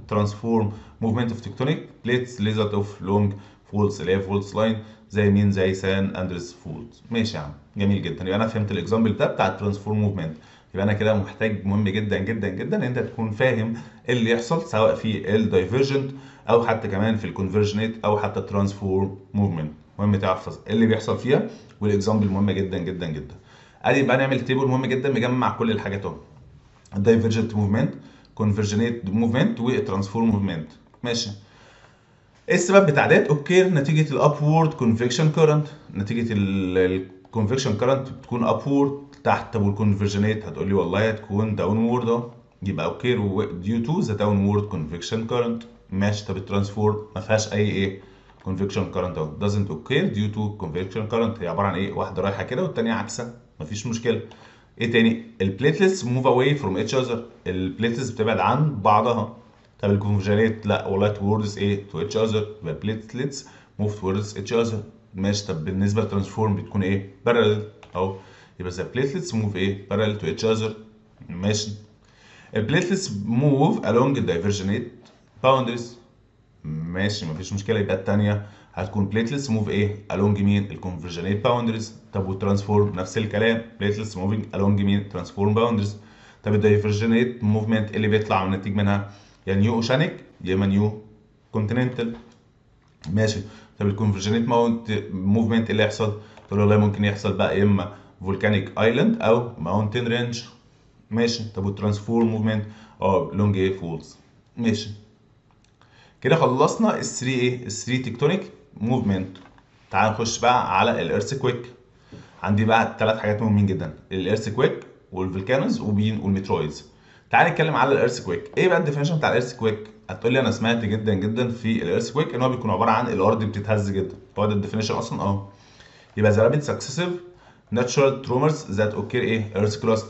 transform movement of tectonic plates result of long faults اللي هي faults line زي مين؟ زي San Andreas fault. ماشي يا عم، جميل جدا. يبقى انا فهمت ال example ده بتاع ال transform movement. يبقى انا كده محتاج، مهم جدا جدا جدا ان انت تكون فاهم ايه اللي يحصل سواء في ال divergent او حتى كمان في ال convergenate او حتى ال transform movement. مهم تعرف ايه اللي بيحصل فيها، وال example مهمة جدا جدا جدا. ادي بقى نعمل table مهم جدا مجمع كل الحاجات اهو، ال divergent movement، convergenate movement، وال transform movement. ماشي. ايه السبب بتاع ده؟ occur نتيجة ال upward convection current، نتيجة ال convection current بتكون upward تحت. طب وال convergenate؟ هتقول لي والله هتكون downward اهو، يبقى occur due to the downward convection current. ماشي. طب ال transform ما فيهاش اي ايه؟ convection current اهو، doesn't occur due to convection current. هي عبارة عن ايه؟ واحدة رايحة كده والثانية عكسها، مفيش مشكلة. ايه تاني؟ ال platelets move away from each other، ال platelets بتبعد عن بعضها. طب ال convergenate؟ لا والله towards ايه؟ to each other، يبقى ال platelets move towards each other. ماشي. طب بالنسبة لل transform بتكون ايه؟ parallel اهو، يبقى the platelets move ايه؟ parallel to each other. ماشي. ال platelets move along divergenate boundaries. ماشي، مفيش مشكله. يبقى الثانية هتكون platelets move ايه؟ along مين؟ ال convergenate boundaries. طب وال transform نفس الكلام، platelets moving along مين؟ transform boundaries. طب ال divergenate movement اللي بيطلع من النتيج منها يا new oceanic يا اما new continental. ماشي. طب ال convergenate movement اللي يحصل؟ تقول والله ممكن يحصل بقى يا اما volcanic island او mountain range. ماشي. طب وال transform movement along ايه؟ faults. ماشي. كده خلصنا ال 3 ايه؟ ال 3 tectonic movement. تعال نخش بقى على ال earthquake. عندي بقى ثلاث حاجات مهمين جدا، ال earthquake وال volcanoes وبين وال meteoroids. تعال نتكلم على ال earthquake. ايه بقى ال definition بتاع ال earthquake؟ هتقول لي انا سمعت جدا جدا في ال earthquake ان هو بيكون عبارة عن الارض بتتهز جدا. هو ده ال definition اصلا؟ يبقى the rapid successive natural tremors that occur ايه؟ earth crust.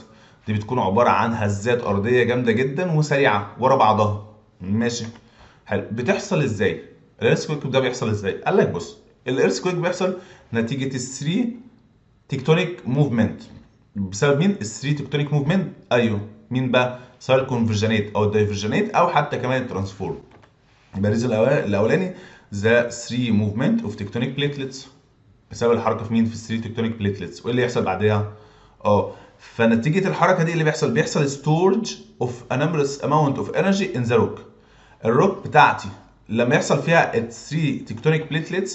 دي بتكون عبارة عن هزات ارضية جامدة جدا وسريعة ورا بعضها. ماشي، حلو. بتحصل ازاي؟ ال earthquake ده بيحصل ازاي؟ قال لك بص، ال earthquake بيحصل نتيجة ال 3 tectonic movement. بسبب مين؟ ال 3 tectonic movement. ايوه، مين بقى؟ سواء ال convergenate او ال divergenate او حتى كمان ال transform. يبقى ال reason الاولاني the 3 movement of tectonic platelets، بسبب الحركة في مين؟ في ال 3 tectonic platelets. وايه اللي يحصل بعدها؟ فنتيجة الحركة دي اللي بيحصل، بيحصل storage of a numerous amount of energy in the rock. ال rock بتاعتي لما يحصل فيها ال 3 tectonic platelets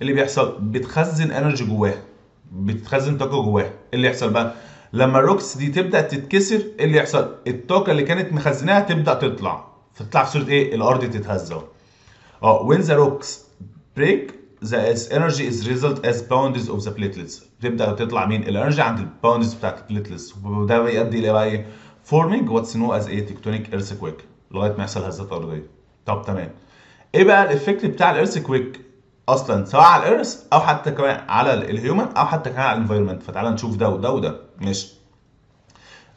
اللي بيحصل بتخزن energy جواها، بتخزن طاقة جواها. ايه اللي يحصل بقى؟ لما ال rocks دي تبدا تتكسر ايه اللي يحصل؟ الطاقة اللي كانت مخزناها تبدا تطلع، فتطلع في صوره ايه؟ الارض تتهز اهو. When the rocks break the energy is result as boundaries of the platelets. بتبدا تطلع مين؟ ال energy عند ال boundaries بتاعت ال platelets، وده بيؤدي الى بقى ايه؟ forming what's known as a tectonic earthquake، لغاية ما يحصل هزات ارضية. طب تمام. ايه بقى ال effect بتاع ال earthquake اصلا سواء على ال earth او حتى كمان على ال human او حتى كمان على ال environment؟ فتعالى نشوف ده وده وده. ماشي.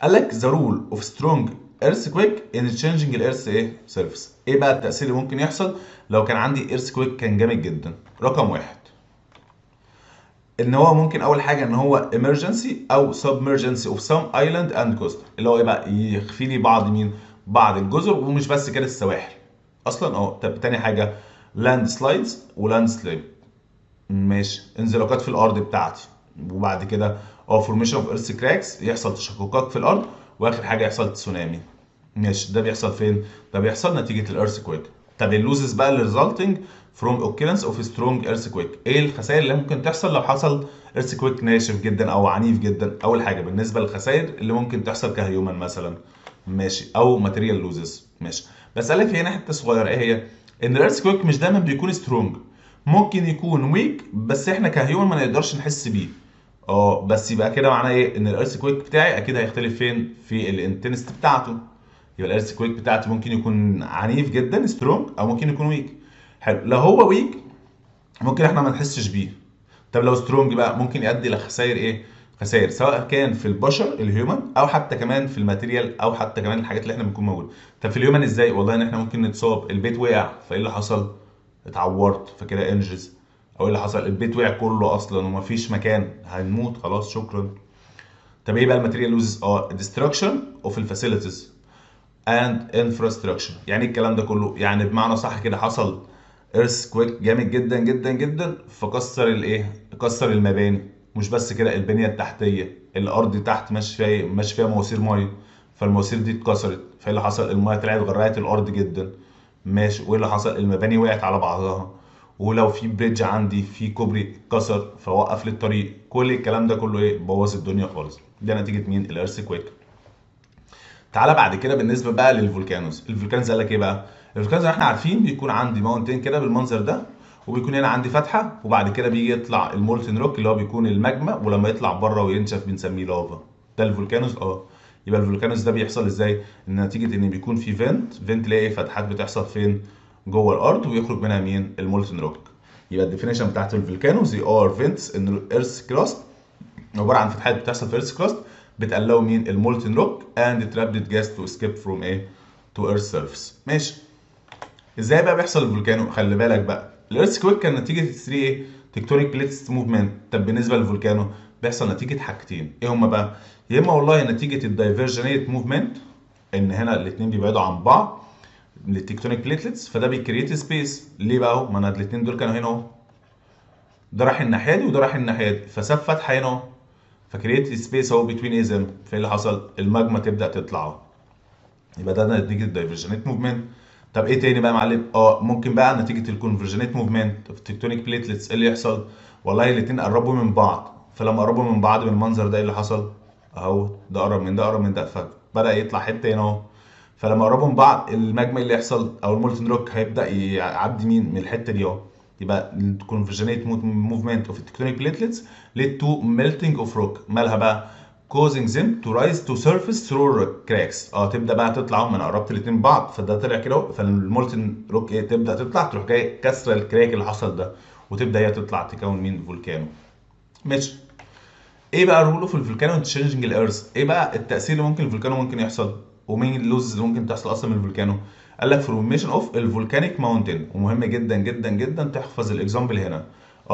قال لك the role of strong earthquake in changing ال earth ايه؟ surface. ايه بقى التاثير اللي ممكن يحصل لو كان عندي earthquake كان جامد جدا؟ رقم واحد ان هو ممكن اول حاجة ان هو emergency او submergency of some island and coast، اللي هو ايه بقى؟ يخفي لي بعض مين؟ بعض الجزر، ومش بس كده السواحل اصلا. طب تاني حاجة landslides و landslip. ماشي، انزلاقات في الارض بتاعتي. وبعد كده formation of earth cracks، يحصل تشققات في الارض. واخر حاجة يحصل تسونامي. ماشي، ده بيحصل فين؟ ده بيحصل نتيجة ال earthquake. طب ال losses بقى اللي resulting from occurrence of strong earthquake، ايه الخسائر اللي ممكن تحصل لو حصل earthquake ناشف جدا او عنيف جدا؟ اول حاجة بالنسبة للخسائر اللي ممكن تحصل ك human مثلا، ماشي، او material losses. ماشي، بس قال لك في هنا حتة صغيرة، ايه هي؟ ان ال earthquake مش دايما بيكون strong، ممكن يكون weak بس احنا ك human ما نقدرش نحس بيه. بس يبقى كده معناه ايه؟ ان ال earthquake بتاعي اكيد هيختلف فين؟ في ال intensity بتاعته. يبقى ال earthquake بتاعتي ممكن يكون عنيف جدا strong او ممكن يكون weak. حلو، لو هو weak ممكن احنا ما نحسش بيه. طب لو strong بقى ممكن يؤدي لخسائر ايه؟ خسائر سواء كان في البشر ال human او حتى كمان في ال material او حتى كمان الحاجات اللي احنا بنكون موجودة. طب في ال human ازاي؟ والله ان احنا ممكن نتصاب، البيت وقع فايه اللي حصل؟ اتعورت فكده injuries. او ايه اللي حصل؟ البيت وقع كله اصلا ومفيش مكان، هنموت خلاص شكرا. طب ايه بقى ال material losses؟ destruction of ال facilities and infrastructure. يعني ايه الكلام ده كله؟ يعني بمعنى صح كده حصل earthquake جامد جدا جدا جدا، فكسر الايه؟ كسر المباني. مش بس كده، البنية التحتيه، الارض تحت ماشي فيها ايه؟ ماشي فيها مواسير ميه، فالمواسير دي اتكسرت، فايه اللي حصل؟ المية طلعت غرقت الارض جدا. ماشي، وايه اللي حصل؟ المباني وقعت على بعضها، ولو في bridge عندي، في كوبري اتكسر فوقف لي الطريق. كل الكلام ده كله ايه؟ بوظ الدنيا خالص. ده نتيجة مين؟ ال earthquake. تعالى بعد كده بالنسبة بقى لل volcanoes. ال volcanoes قال لك ايه بقى؟ ال volcanoes احنا عارفين بيكون عندي mountain كده بالمنظر ده، وبيكون هنا عندي فتحه، وبعد كده بيجي يطلع ال molten rock اللي هو بيكون الماجما، ولما يطلع بره وينشف بنسميه لافا. ده ال volcanoes. يبقى ال volcanoes ده بيحصل ازاي؟ ان نتيجة ان بيكون في vent، vent ليه فتحات بتحصل فين؟ جوه الارض، ويخرج منها مين؟ ال molten rock. يبقى ال definition بتاعت ال volcanoes they are vents in earth crust، عبارة عن فتحات بتحصل في earth crust بت allow مين؟ ال molten rock and trapped gas to escape from ايه؟ to earth surface. ماشي، ازاي بقى بيحصل ال volcano؟ خلي بالك بقى، ال earthquake كان نتيجة 3 ايه؟ tectonic plates movement. طب بالنسبة لل volcano بيحصل نتيجة حاجتين، ايه هما بقى؟ يا اما والله نتيجة ال divergent movement، ان هنا الاثنين بيبعدوا عن بعض لل tectonic platelets، فده بي create space. ليه بقى اهو؟ ما انا الاثنين دول كانوا هنا اهو، ده راح الناحية دي وده راح الناحية دي، فساب فتحه هنا اهو، ف create space اهو between ايه them. فايه اللي حصل؟ الماجما تبدا تطلع اهو. يبقى ده نتيجة ال divergent movement. طب ايه تاني بقى يا معلم؟ ممكن بقى نتيجة ال convergent movement of tectonic platelets. ايه اللي يحصل؟ والله الاثنين قربوا من بعض، فلما قربوا من بعض بالمنظر ده ايه اللي حصل؟ اهو ده قرب من ده، قرب من ده، فبدا يطلع حتة هنا اهو. فلما قربوا من بعض الماجما اللي يحصل او ال molten rock هيبدا يعدي مين؟ من الحتة دي اهو. يبقى ال convergent movement of tectonic platelets lead to melting of rock. مالها بقى؟ causing them to rise to surface through cracks. تبدا بقى تطلع، ما انا قربت الاثنين بعض فده طلع كده اهو، فال molten rock ايه؟ تبدا تطلع، تروح جاي كسره ال crack اللي حصل ده، وتبدا هي تطلع تكون مين؟ volcano. ماشي، ايه بقى ال role of ال volcano changing ال earth؟ ايه بقى التاثير اللي ممكن ال volcano ممكن يحصل؟ ومين ال losses اللي ممكن تحصل اصلا من ال volcano؟ قال لك formation of ال volcanic mountain. ومهم جدا جدا جدا تحفظ ال example هنا.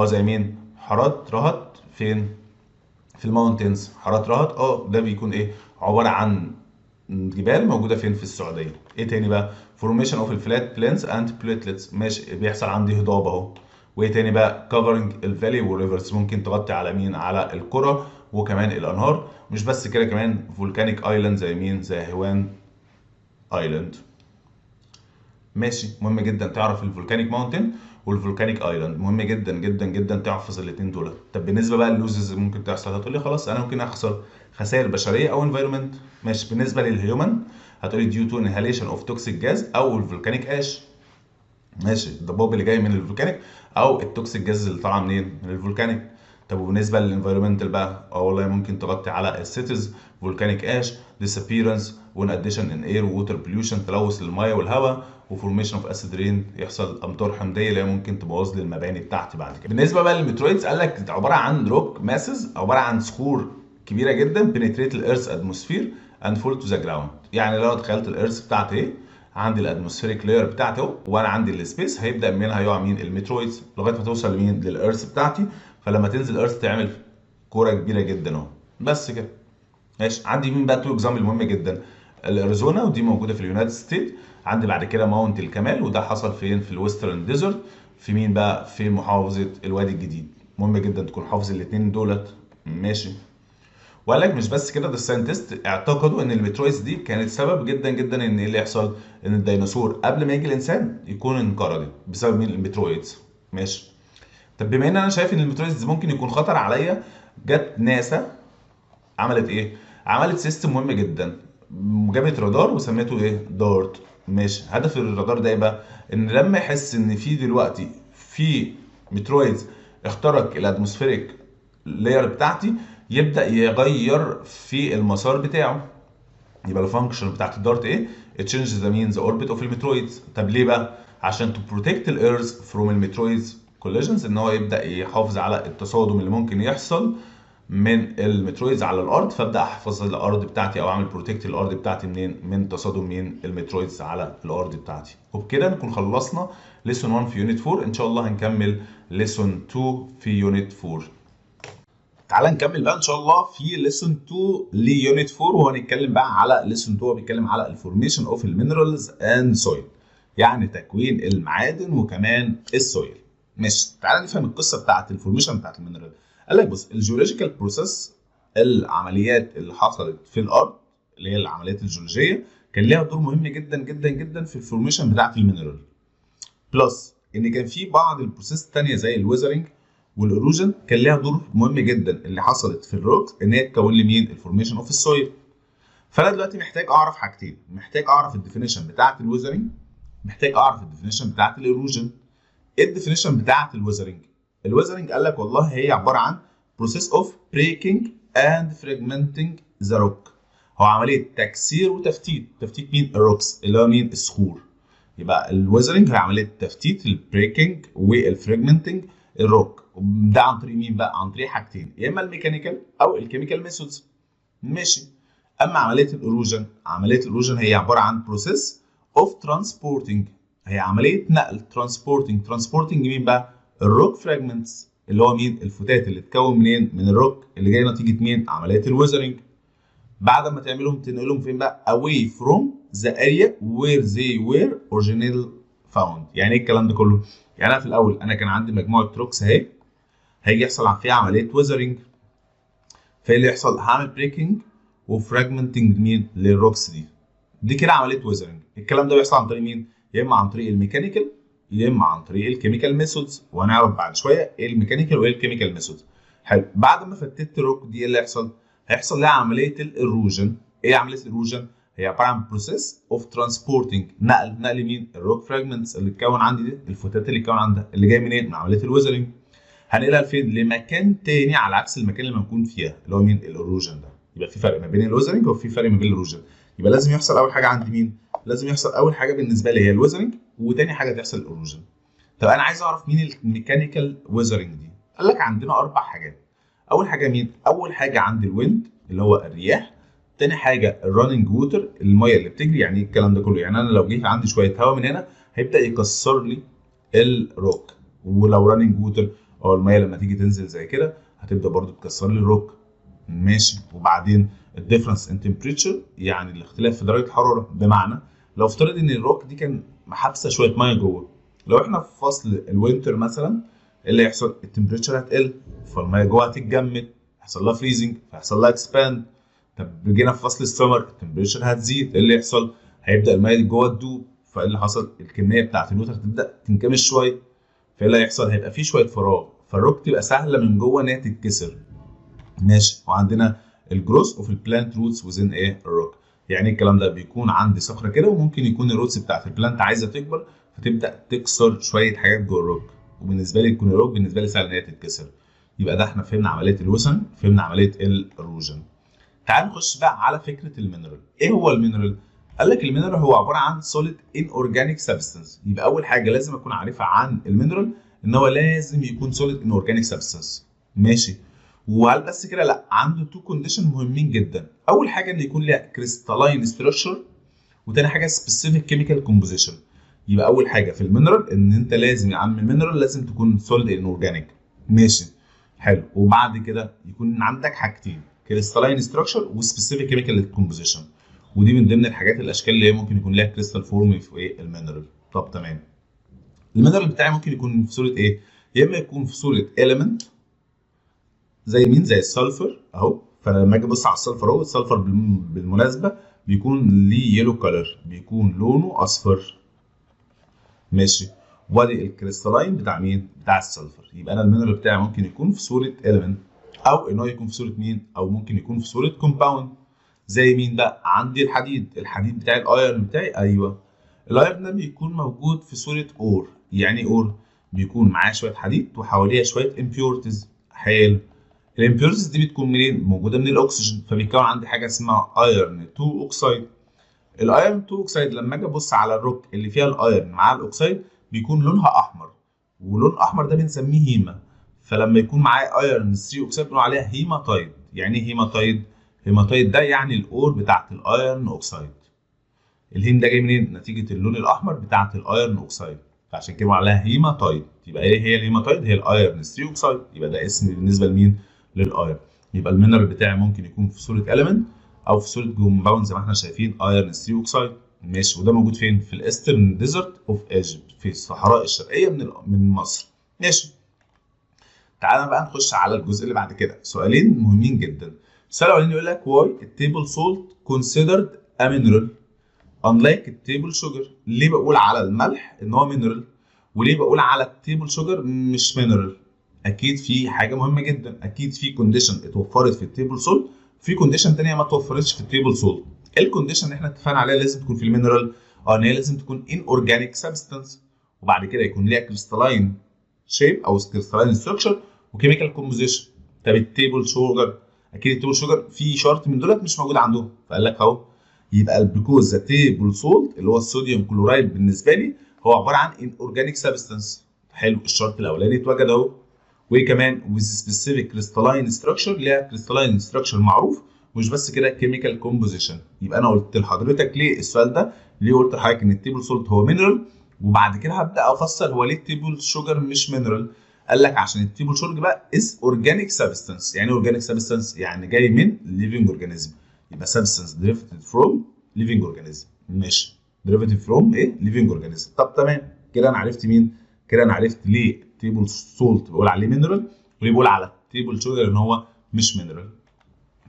زي مين؟ حارات رهط فين؟ في ال mountains. حارات رهط ده بيكون ايه؟ عبارة عن جبال موجودة فين؟ في السعودية. ايه تاني بقى؟ formation of ال flat plains and platelets. ماشي، بيحصل عندي هضاب اهو. وايه تاني بقى؟ covering ال valley وال rivers، ممكن تغطي على مين؟ على القرى وكمان الانهار. مش بس كده، كمان volcanic island زي مين؟ زي هوان island. ماشي، مهم جدا تعرف ال volcanic mountain وال volcanic island، مهم جدا جدا جدا تحفظ الاثنين دول. طب بالنسبة بقى لل losses اللي ممكن تحصل، هتقول لي خلاص انا ممكن اخسر خسائر بشرية او environment. ماشي، بالنسبة لل human هتقول لي due to inhalation of toxic gas او ال volcanic ash. ماشي، الضباب اللي جاي من ال volcanic او ال toxic gas اللي طالعه منين؟ من ال volcanic. طب وبالنسبة لل environmental بقى، والله ممكن تغطي على ال cities، volcanic ash، disappearance و in addition in air water pollution، تلوث للمية والهواء، و formation of acid rain، يحصل امطار حمضيه اللي هي ممكن تبوظ لي المباني بتاعتي بعد كده. بالنسبة بقى لل meteoroids قال لك عبارة عن rock masses، عبارة عن صخور كبيرة جدا penetrate ال earth atmosphere and fall to the ground. يعني لو تخيلت ال earth بتاعتي ايه؟ عندي ال atmospheric layer بتاعتي اهو، وانا عندي ال space، هيبدا منها يقع مين؟ ال meteoroids لغاية ما توصل لمين؟ لل earth بتاعتي. فلما تنزل ال earth تعمل كورة كبيرة جدا اهو. بس كده. ماشي، عندي مين بقى؟ two example مهم جدا، الاريزونا ودي موجودة في ال United States. عندي بعد كده Mount الكمال، وده حصل فين؟ في ال Western Desert. في مين بقى؟ في محافظة الوادي الجديد. مهم جدا تكون حافظ الاثنين دولت. ماشي، وقال لك مش بس كده، ده ال scientist اعتقدوا ان ال meteoroids دي كانت سبب جدا جدا ان ايه اللي يحصل؟ ان الديناصور قبل ما يجي الانسان يكون انقرضت بسبب مين؟ ال meteoroids. ماشي، طب بما ان انا شايف ان ال meteoroids ممكن يكون خطر عليا، جت ناسا عملت ايه؟ عملت system مهم جدا، جابت رادار وسميته ايه؟ DART. ماشي، هدف الرادار ده ايه بقى؟ ان لما يحس ان في دلوقتي في meteoroids اخترق ال atmospheric layer بتاعتي، يبدا يغير في المسار بتاعه. يبقى ال function بتاعت ال DART ايه؟ change the مين the orbit of ال meteoroids. طب ليه بقى؟ عشان to protect ال earth from ال meteoroids collisions، ان هو يبدا يحافظ على التصادم اللي ممكن يحصل من ال meteoroids على الارض، فابدا احفظ الارض بتاعتي او اعمل protect الارض بتاعتي منين؟ من تصادم مين؟ ال meteoroids على الارض بتاعتي. وبكده نكون خلصنا lesson 1 في unit 4، ان شاء الله هنكمل lesson 2 في unit 4. تعالى نكمل بقى ان شاء الله في lesson 2 ل unit 4، وهنتكلم بقى على lesson 2 بيتكلم على ال formation of ال minerals and soil. يعني تكوين المعادن وكمان ال soil. ماشي، تعال نفهم القصة بتاعت ال formation بتاعت ال mineral. قال لك بص، ال geological process، العمليات اللي حصلت في الارض اللي هي العمليات الجيولوجيه، كان ليها دور مهم جدا جدا جدا في ال formation بتاعت ال mineral. plus ان كان في بعض ال process الثانية زي ال weathering وال erosion كان ليها دور مهم جدا اللي حصلت في الروك ان هي تكون لي مين؟ ال formation of ال soil. فانا دلوقتي محتاج اعرف حاجتين، محتاج اعرف ال definition بتاعت ال weathering، محتاج اعرف ال definition بتاعت ال erosion. ايه ال definition بتاعت ال weathering؟ ال weathering قال لك والله هي عبارة عن process of breaking and fragmenting the rock، هو عملية تكسير وتفتيت. تفتيت مين؟ ال rocks اللي هو مين؟ الصخور. يبقى ال weathering هي عملية تفتيت، ال breaking وال fragmenting ال rock. ده عن طريق مين بقى؟ عن طريق حاجتين، يا اما ال mechanical او ال chemical methods. ماشي. اما عملية ال erosion، عملية ال erosion هي عبارة عن process of transporting، هي عملية نقل، transporting. transporting مين بقى؟ ال rock fragments اللي هو مين؟ الفتات اللي اتكون منين؟ من الروك اللي جاي نتيجة مين؟ عملية ال weathering. بعد ما تعملهم تنقلهم فين بقى؟ away from the area where they were originally found. يعني ايه الكلام ده كله؟ يعني انا في الاول انا كان عندي مجموعة rocks اهي، هيجي يحصل فيها عملية weathering، فايه اللي يحصل؟ هعمل breaking و fragmenting مين؟ لل rocks دي. دي كده عملية weathering. الكلام ده بيحصل عن طريق مين؟ يا اما عن طريق ال mechanical يا اما عن طريق ال chemical methods، وهنعرف بعد شوية ايه ال mechanical وايه ال chemical methods. حلو. بعد ما فتت الروك دي ايه اللي هيحصل؟ هيحصل لها عملية ال erosion. ايه عملية ال erosion؟ هي عبارة عن process of transporting، نقل، نقل مين؟ ال rock fragments اللي اتكون عندي دي، الفتات اللي اتكون عندها اللي جاي منين؟ من عملية ال weathering. هنقلها لفين؟ لمكان تاني على عكس المكان اللي موجود فيها اللي هو مين؟ ال erosion ده. يبقى في فرق ما بين ال weathering وفي فرق ما بين ال erosion. يبقى لازم يحصل اول حاجة عند مين؟ لازم يحصل اول حاجة بالنسبة لي هي ال weathering، وتاني حاجة تحصل ال erosion. طب انا عايز اعرف مين ال mechanical weathering دي؟ قال لك عندنا اربع حاجات. اول حاجة مين؟ اول حاجة عند ال wind اللي هو الرياح. تاني حاجة ال running water، المية اللي بتجري. يعني ايه الكلام ده كله؟ يعني انا لو جيت عندي شوية هواء من هنا هيبدا يكسر لي الروك، ولو running water او المية لما تيجي تنزل زي كده هتبدا برضو تكسر لي الروك. ماشي. وبعدين ال difference in temperature، يعني الاختلاف في درجه الحرارة. بمعنى لو افترض ان الروك دي كان محابسه شوية مية جوه، لو احنا في فصل ال winter مثلا ايه اللي هيحصل؟ ال temperature هتقل، فالميه جوه هتتجمد، يحصل لها freezing، فيحصل لها expand. طب جينا في فصل ال summer ال temperature هتزيد، ايه اللي يحصل؟ هيبدا المية اللي جوه تدوب، فايه اللي حصل؟ الكمية بتاعت ال water هتبدا تنكمش شوية، فايه اللي هيحصل؟ هيبقى في شوية فراغ، فالروك تبقى سهلة من جوه ان هي تتكسر. ماشي. وعندنا ال growth of ال plant roots within ايه؟ الروك. يعني الكلام ده بيكون عندي صخرة كده وممكن يكون ال roots بتاعت ال plant عايزه تكبر فتبدا تكسر شوية حاجات جوه الروك، وبالنسبة لي يكون الروك بالنسبة لي سهل ان هي تتكسر. يبقى ده احنا فهمنا عملية ال weathering، فهمنا عملية ال erosion. تعال نخش بقى على فكرة ال mineral. ايه هو ال mineral؟ قال لك ال mineral هو عبارة عن solid inorganic substance. يبقى اول حاجة لازم اكون عارفها عن ال mineral ان هو لازم يكون solid inorganic substance. ماشي. وهل بس كده؟ لا، عنده two condition مهمين جدا. اول حاجة ان يكون لها crystalline structure، وتاني حاجة specific chemical composition. يبقى اول حاجة في ال mineral ان انت لازم يا عم ال mineral لازم تكون solid inorganic. ماشي، حلو. وبعد كده يكون عندك حاجتين، crystalline structure و specific chemical composition، ودي من ضمن الحاجات الاشكال اللي هي ممكن يكون لها crystal form في ايه؟ ال mineral. طب تمام. ال mineral بتاعي ممكن يكون في صوره ايه؟ يا اما يكون في صوره element زي مين؟ زي ال sulfur اهو. فانا لما اجي ابص على ال sulfur اهو، ال sulfur بالمناسبة بيكون ليه yellow color، بيكون لونه اصفر. ماشي. وادي ال crystalline بتاع مين؟ بتاع ال sulfur. يبقى انا ال mineral بتاعي ممكن يكون في صوره element، او ان هو يكون في صوره مين؟ او ممكن يكون في صوره compound. زي مين بقى؟ عندي الحديد، الحديد بتاعي ال iron بتاعي، ايوه ال iron ده بيكون موجود في صوره ore. يعني ايه ore؟ بيكون معاه شوية حديد وحواليها شوية impurities. حلو. ال impurities دي بتكون منين؟ موجودة من الاكسجين، فبيتكون عندي حاجة اسمها iron 2 oxide. ال iron 2 oxide لما اجي ابص على الروك اللي فيها ال iron مع ال oxide بيكون لونها احمر، ولون احمر ده بنسميه hema. فلما يكون معايا iron 3 oxide بنقول عليها هيماتايد. يعني ايه hematite؟ hematite ده يعني ال ore بتاعت ال iron oxide. ال hem ده جاي منين؟ نتيجة اللون الاحمر بتاعت ال iron oxide، فعشان كده بنقول عليها هيماتايد. يبقى ايه هي الهيماتايد؟ هي ال iron 3 oxide. يبقى ده اسم بالنسبة لمين؟ لل iron. يبقى ال mineral بتاعي ممكن يكون في صوره element او في صوره compound زي ما احنا شايفين iron 3 oxide. ماشي، وده موجود فين؟ في ال Eastern Desert of Egypt، في الصحراء الشرقية من مصر. ماشي، تعالى بقى نخش على الجزء اللي بعد كده، سؤالين مهمين جدا. السؤال الاولاني يقول لك why ال table salt considered a mineral unlike ال table sugar. ليه بقول على الملح ان هو mineral وليه بقول على ال table sugar مش mineral؟ اكيد في حاجة مهمة جدا، اكيد في condition اتوفرت في ال table salt، في condition ثانية ما اتوفرتش في ال table salt. ايه ال condition اللي احنا اتفقنا عليها لازم تكون في ال mineral؟ ان هي لازم تكون inorganic substance، وبعد كده يكون ليها crystalline shape او crystalline structure و chemical composition. طب ال table sugar، اكيد ال table sugar في شرط من دولت مش موجود عندهم، فقال لك اهو يبقى because the table salt اللي هو ال sodium chloride بالنسبة لي هو عبارة عن inorganic substance. حلو، الشرط الاولاني اتوجد اهو. وايه كمان؟ with specific crystalline structure، ليها crystalline structure معروف، مش بس كده chemical composition. يبقى انا قلت لحضرتك ليه السؤال ده؟ ليه قلت لحضرتك ان ال table salt هو mineral؟ وبعد كده هبدا افسر هو ليه ال table sugar مش mineral. قال لك عشان ال table sugar بقى is organic substance. يعني ايه organic substance؟ يعني جاي من living organism، يبقى substance derived from living organism. ماشي، derivative from ايه؟ living organism. طب تمام كده انا عرفت مين؟ كده انا عرفت ليه ال table salt بقول عليه mineral وليه بقول على ال table sugar ان هو مش mineral.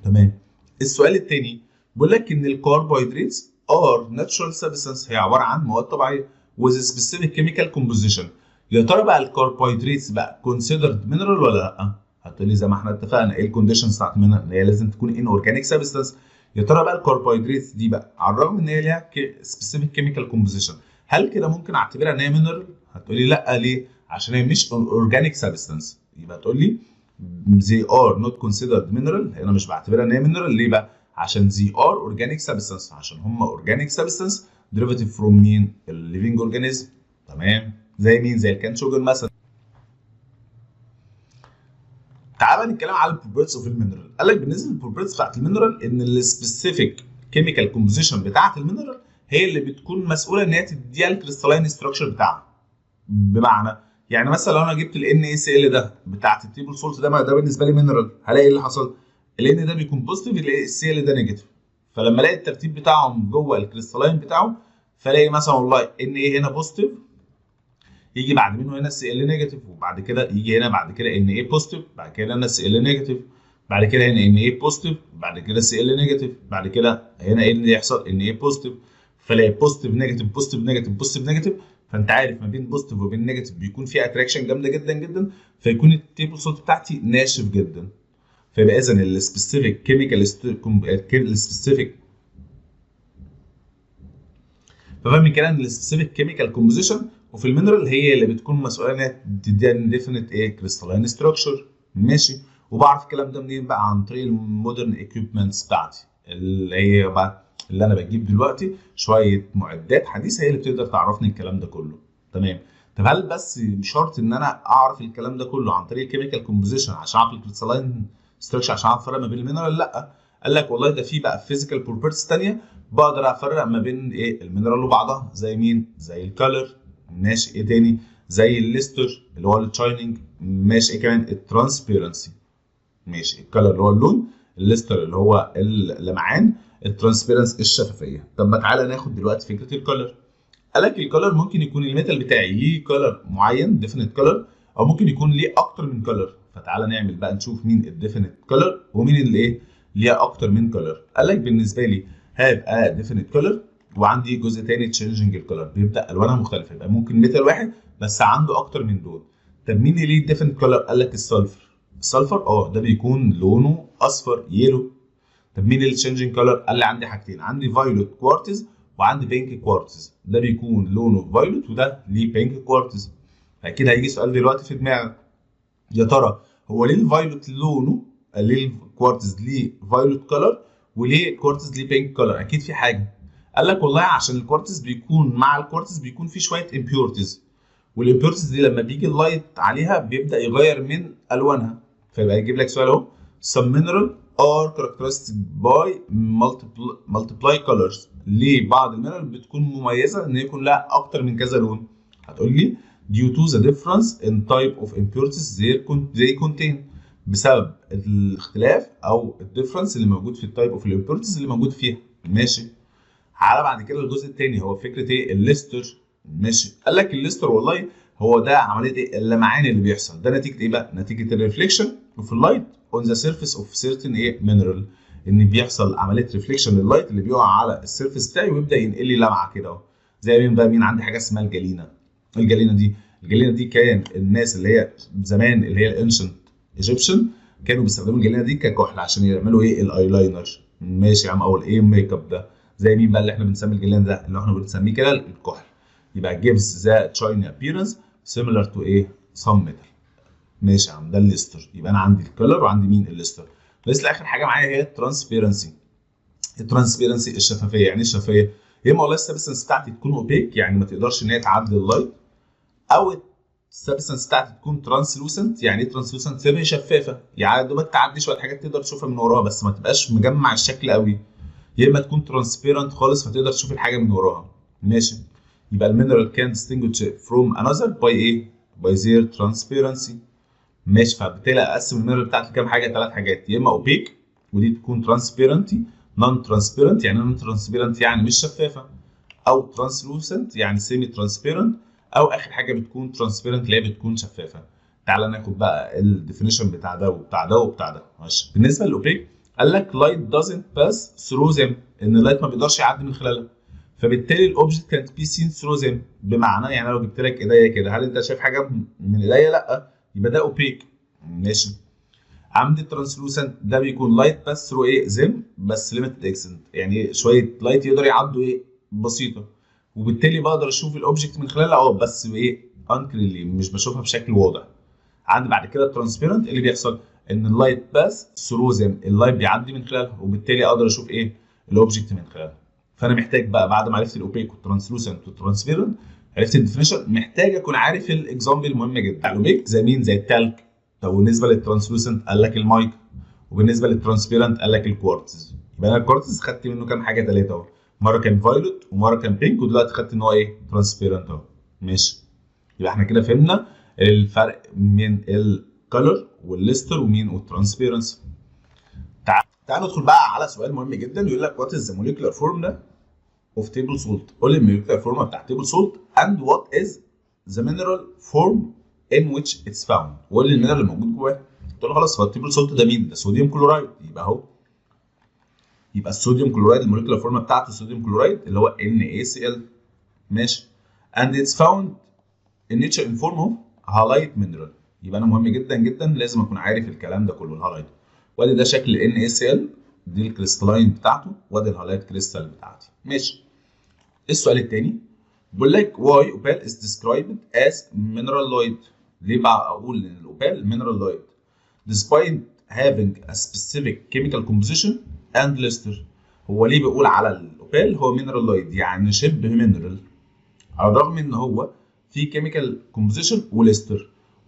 تمام. السؤال الثاني بيقول لك ان ال carbohydrates are natural substance، هي عبارة عن مواد طبيعية with specific chemical composition. يا ترى بقى الكربوهيدراتس بقى considered mineral ولا لا؟ هتقول لي زي ما احنا اتفقنا ايه ال conditions بتاعت mineral؟ ان هي لازم تكون inorganic substance. يا ترى بقى الكربوهيدراتس دي بقى على الرغم ان هي ليها specific chemical composition، هل كده ممكن اعتبرها ان هي mineral؟ هتقول لي لا. ليه؟ عشان هي مش organic substance. يبقى تقول لي they are not considered mineral، انا مش بعتبرها ان هي mineral. ليه بقى؟ عشان they are organic substance، عشان هم organic substance derivative from مين؟ ال living organism. تمام، زي مين؟ زي ال cane sugar مثلا. تعالى نتكلم على ال properties of ال mineral. قال لك بالنسبة لل properties بتاعت ال mineral ان ال specific chemical composition بتاعت ال mineral هي اللي بتكون مسؤولة ان هي تديها ال crystalline structure بتاعها. بمعنى يعني مثلا لو انا جبت ال NaCl ده بتاعت ال table salt ده، ده بالنسبة لي mineral، هلاقي ايه اللي حصل؟ ال Na ده بيكون positive، ال Cl ده negative. فلما الاقي الترتيب بتاعهم جوه ال crystalline بتاعه، فالاقي مثلا والله Na هنا positive، يجي بعد منه هنا Cl negative، وبعد كده يجي هنا بعد كده Na positive، بعد كده هنا Cl negative، بعد كده هنا Na positive، بعد كده Cl negative، بعد كده هنا ايه اللي يحصل؟ Na positive. فلاقي positive negative positive negative positive negative. فانت عارف ما بين positive وبين negative بيكون في attraction جامدة جدا جدا، فيكون ال table salt بتاعتي ناشف جدا. فيبقى اذا ال specific chemical ال specific، ففاهم الكلام؟ ال specific chemical composition وفي ال mineral هي اللي بتكون مسؤولة انها تديها definite ايه؟ crystalline structure. ماشي. وبعرف الكلام ده منين بقى؟ عن طريق ال modern equipments بتاعتي اللي هي بقى اللي انا بجيب دلوقتي شوية معدات حديثه هي اللي بتقدر تعرفني الكلام ده كله. تمام. طب هل بس شرط ان انا اعرف الكلام ده كله عن طريق ال chemical composition عشان اعرف ال crystalline structure عشان اعرف افرق ما بين ال mineral؟ لا، قال لك والله ده في بقى physical properties ثانية بقدر افرق ما بين ايه ال mineral وبعضها، زي مين؟ زي ال color. ماشي. ايه تاني؟ زي ال luster اللي هو ال shining. ماشي. ايه كمان؟ ال transparency. ماشي. ال color اللي هو اللون، ال luster اللي هو اللمعان، ال transparency الشفافية. طب ما تعالى ناخد دلوقتي فكرة ال color. قال لك ال color ممكن يكون ال metal بتاعي ليه color معين definite color، او ممكن يكون ليه اكتر من color. فتعالى نعمل بقى نشوف مين ال definite color ومين اللي ايه ليها اكتر من color. قال لك بالنسبة لي have a definite color، وعندي جزء تاني changing ال color، بيبدا الوانها مختلفة، يبقى ممكن metal واحد بس عنده اكتر من لون. طب مين اللي ليه definite color؟ قال لك ال sulfur. ال sulfur ده بيكون لونه اصفر yellow. طب مين اللي changing color؟ قال لي عندي حاجتين، عندي violet quartz وعندي pink quartz، ده بيكون لونه violet وده ليه pink quartz. فاكيد هيجي سؤال دلوقتي في دماغك، يا ترى هو ليه ال violet لونه، ليه الكوارتز ليه violet color وليه الكوارتز ليه pink color؟ اكيد في حاجة. قال لك والله عشان الكوارتز بيكون مع الكوارتز بيكون في شوية impurities، وال impurities دي لما بيجي ال light عليها بيبدا يغير من الوانها. فيبقى يجيب لك سؤال اهو، some mineral are characterized by multiply colors. ليه بعض ال mineral بتكون مميزة ان يكون لها اكتر من كذا لون؟ هتقول لي due to the difference in type of impurities they contain، بسبب الاختلاف او ال difference اللي موجود في ال type of impurities اللي موجود فيها. ماشي. على بعد كده الجزء الثاني هو فكرة ايه؟ ال luster. ماشي، قال لك ال luster والله هو ده عملية ايه؟ اللمعان اللي بيحصل ده نتيجة ايه بقى؟ نتيجة ال reflection of ال light on the surface of certain ايه؟ mineral. ان بيحصل عملية reflection لل light اللي بيقع على ال surface بتاعي ويبدا ينقل لي لمعة كده اهو. زي مين بقى؟ مين عندي حاجة اسمها ال galena. ال galena دي كان الناس اللي هي زمان اللي هي ال ancient Egyptian كانوا بيستخدموا ال galena دي ككحل عشان يعملوا ايه؟ الايلاينر. ماشي يا عم، او الايه ميك اب ده. زي مين بقى اللي احنا بنسمي ال galena ده؟ اللي احنا بنسميه كده الكحل. يبقى gives the shiny appearance similar to ايه؟ some metal. ماشي يا عم، ده ال luster. يبقى انا عندي ال color وعندي مين؟ ال luster. بس اخر حاجة معايا هي ال transparency. ال transparency الشفافية. يعني ايه الشفافية؟ يا اما والله ال substance بتاعتي تكون opaque، يعني ما تقدرش ان هي تعدي ال light، او ال substance بتاعتي تكون translucent. يعني ايه translucent؟ تبقى شفافة، يعني دوبك تعدي شوية حاجات تقدر تشوفها من وراها بس ما تبقاش مجمع الشكل قوي. يا اما تكون transparent خالص فتقدر تشوف الحاجة من وراها. ماشي، يبقى ال mineral can distinguish from another by ايه؟ by their transparency. ماشي، فبالتالي اقسم ال mineral بتاعتي لكام حاجة؟ ثلاث حاجات. يا اما opaque ودي تكون transparent، non transparent يعني non transparent يعني مش شفافة، او translucent يعني semi transparent، او اخر حاجة بتكون transparent اللي هي بتكون شفافة. تعال ناخد بقى ال definition بتاع ده وبتاع ده وبتاع ده. ماشي، بالنسبة لل opaque قال لك light doesn't pass through them، ان ال light ما بيقدرش يعدي من خلالها، فبالتالي الاوبجكت كانت بي سين ثرو ذيم. بمعنى يعني لو جبت لك ايديا كده، هل انت شايف حاجة من ايديا؟ لا، يبقى ده opaque. ماشي، عندي ال translucent ده بيكون light pass through ايه؟ them بس limited extent، يعني شوية light يقدر يعدوا ايه؟ بسيطة، وبالتالي بقدر اشوف ال object من خلالها بس بايه؟ unclearly، مش بشوفها بشكل واضح. عندي بعد كده ال transparent اللي بيحصل ان ال light pass through them، ال light بيعدي من خلالها وبالتالي اقدر اشوف ايه؟ ال object من خلالها. فانا محتاج بقى بعد ما عرفت ال opaque وال translucent وال transparent، عرفت ال definition، محتاج اكون عارف ال example المهم جدا. ال opaque زي مين؟ زي التالك. طب وبالنسبة لل translucent قال لك المايك، وبالنسبة لل transparent قال لك الكوارتز. يبقى انا الكوارتز خدت منه كام حاجة؟ ثلاثة اهو، مرة كان violet ومرة كان pink ودلوقتي خدت ان هو ايه؟ transparent اهو. ماشي، يبقى احنا كده فهمنا الفرق من ال color وال luster ومين؟ وال transparency. تعال ندخل بقى على سؤال مهم جدا، يقول لك what is the molecular formula of table salt. قول لي ال molecular formula بتاع table salt and what is the mineral form in which it's found. وقول لي ال mineral اللي موجود جواه. قلت له خلاص، هو ال table salt ده مين؟ ده sodium chloride. يبقى اهو، يبقى ال sodium chloride ال molecular formula بتاعته sodium chloride اللي هو NaCl. ماشي، and it's found in nature in form of halite mineral. يبقى انا مهم جدا جدا لازم اكون عارف الكلام ده كله، ال halite. وادي ده شكل NaCl، دي ال crystalline بتاعته، وادي ال halite crystal بتاعتي. ماشي، السؤال الثاني بيقول لك why opal is described as mineraloid. ليه بقى اقول ان ال opal mineraloid despite having a specific chemical composition and luster؟ هو ليه بيقول على ال opal هو mineraloid، يعني شبه mineral، على الرغم ان هو في chemical composition و luster،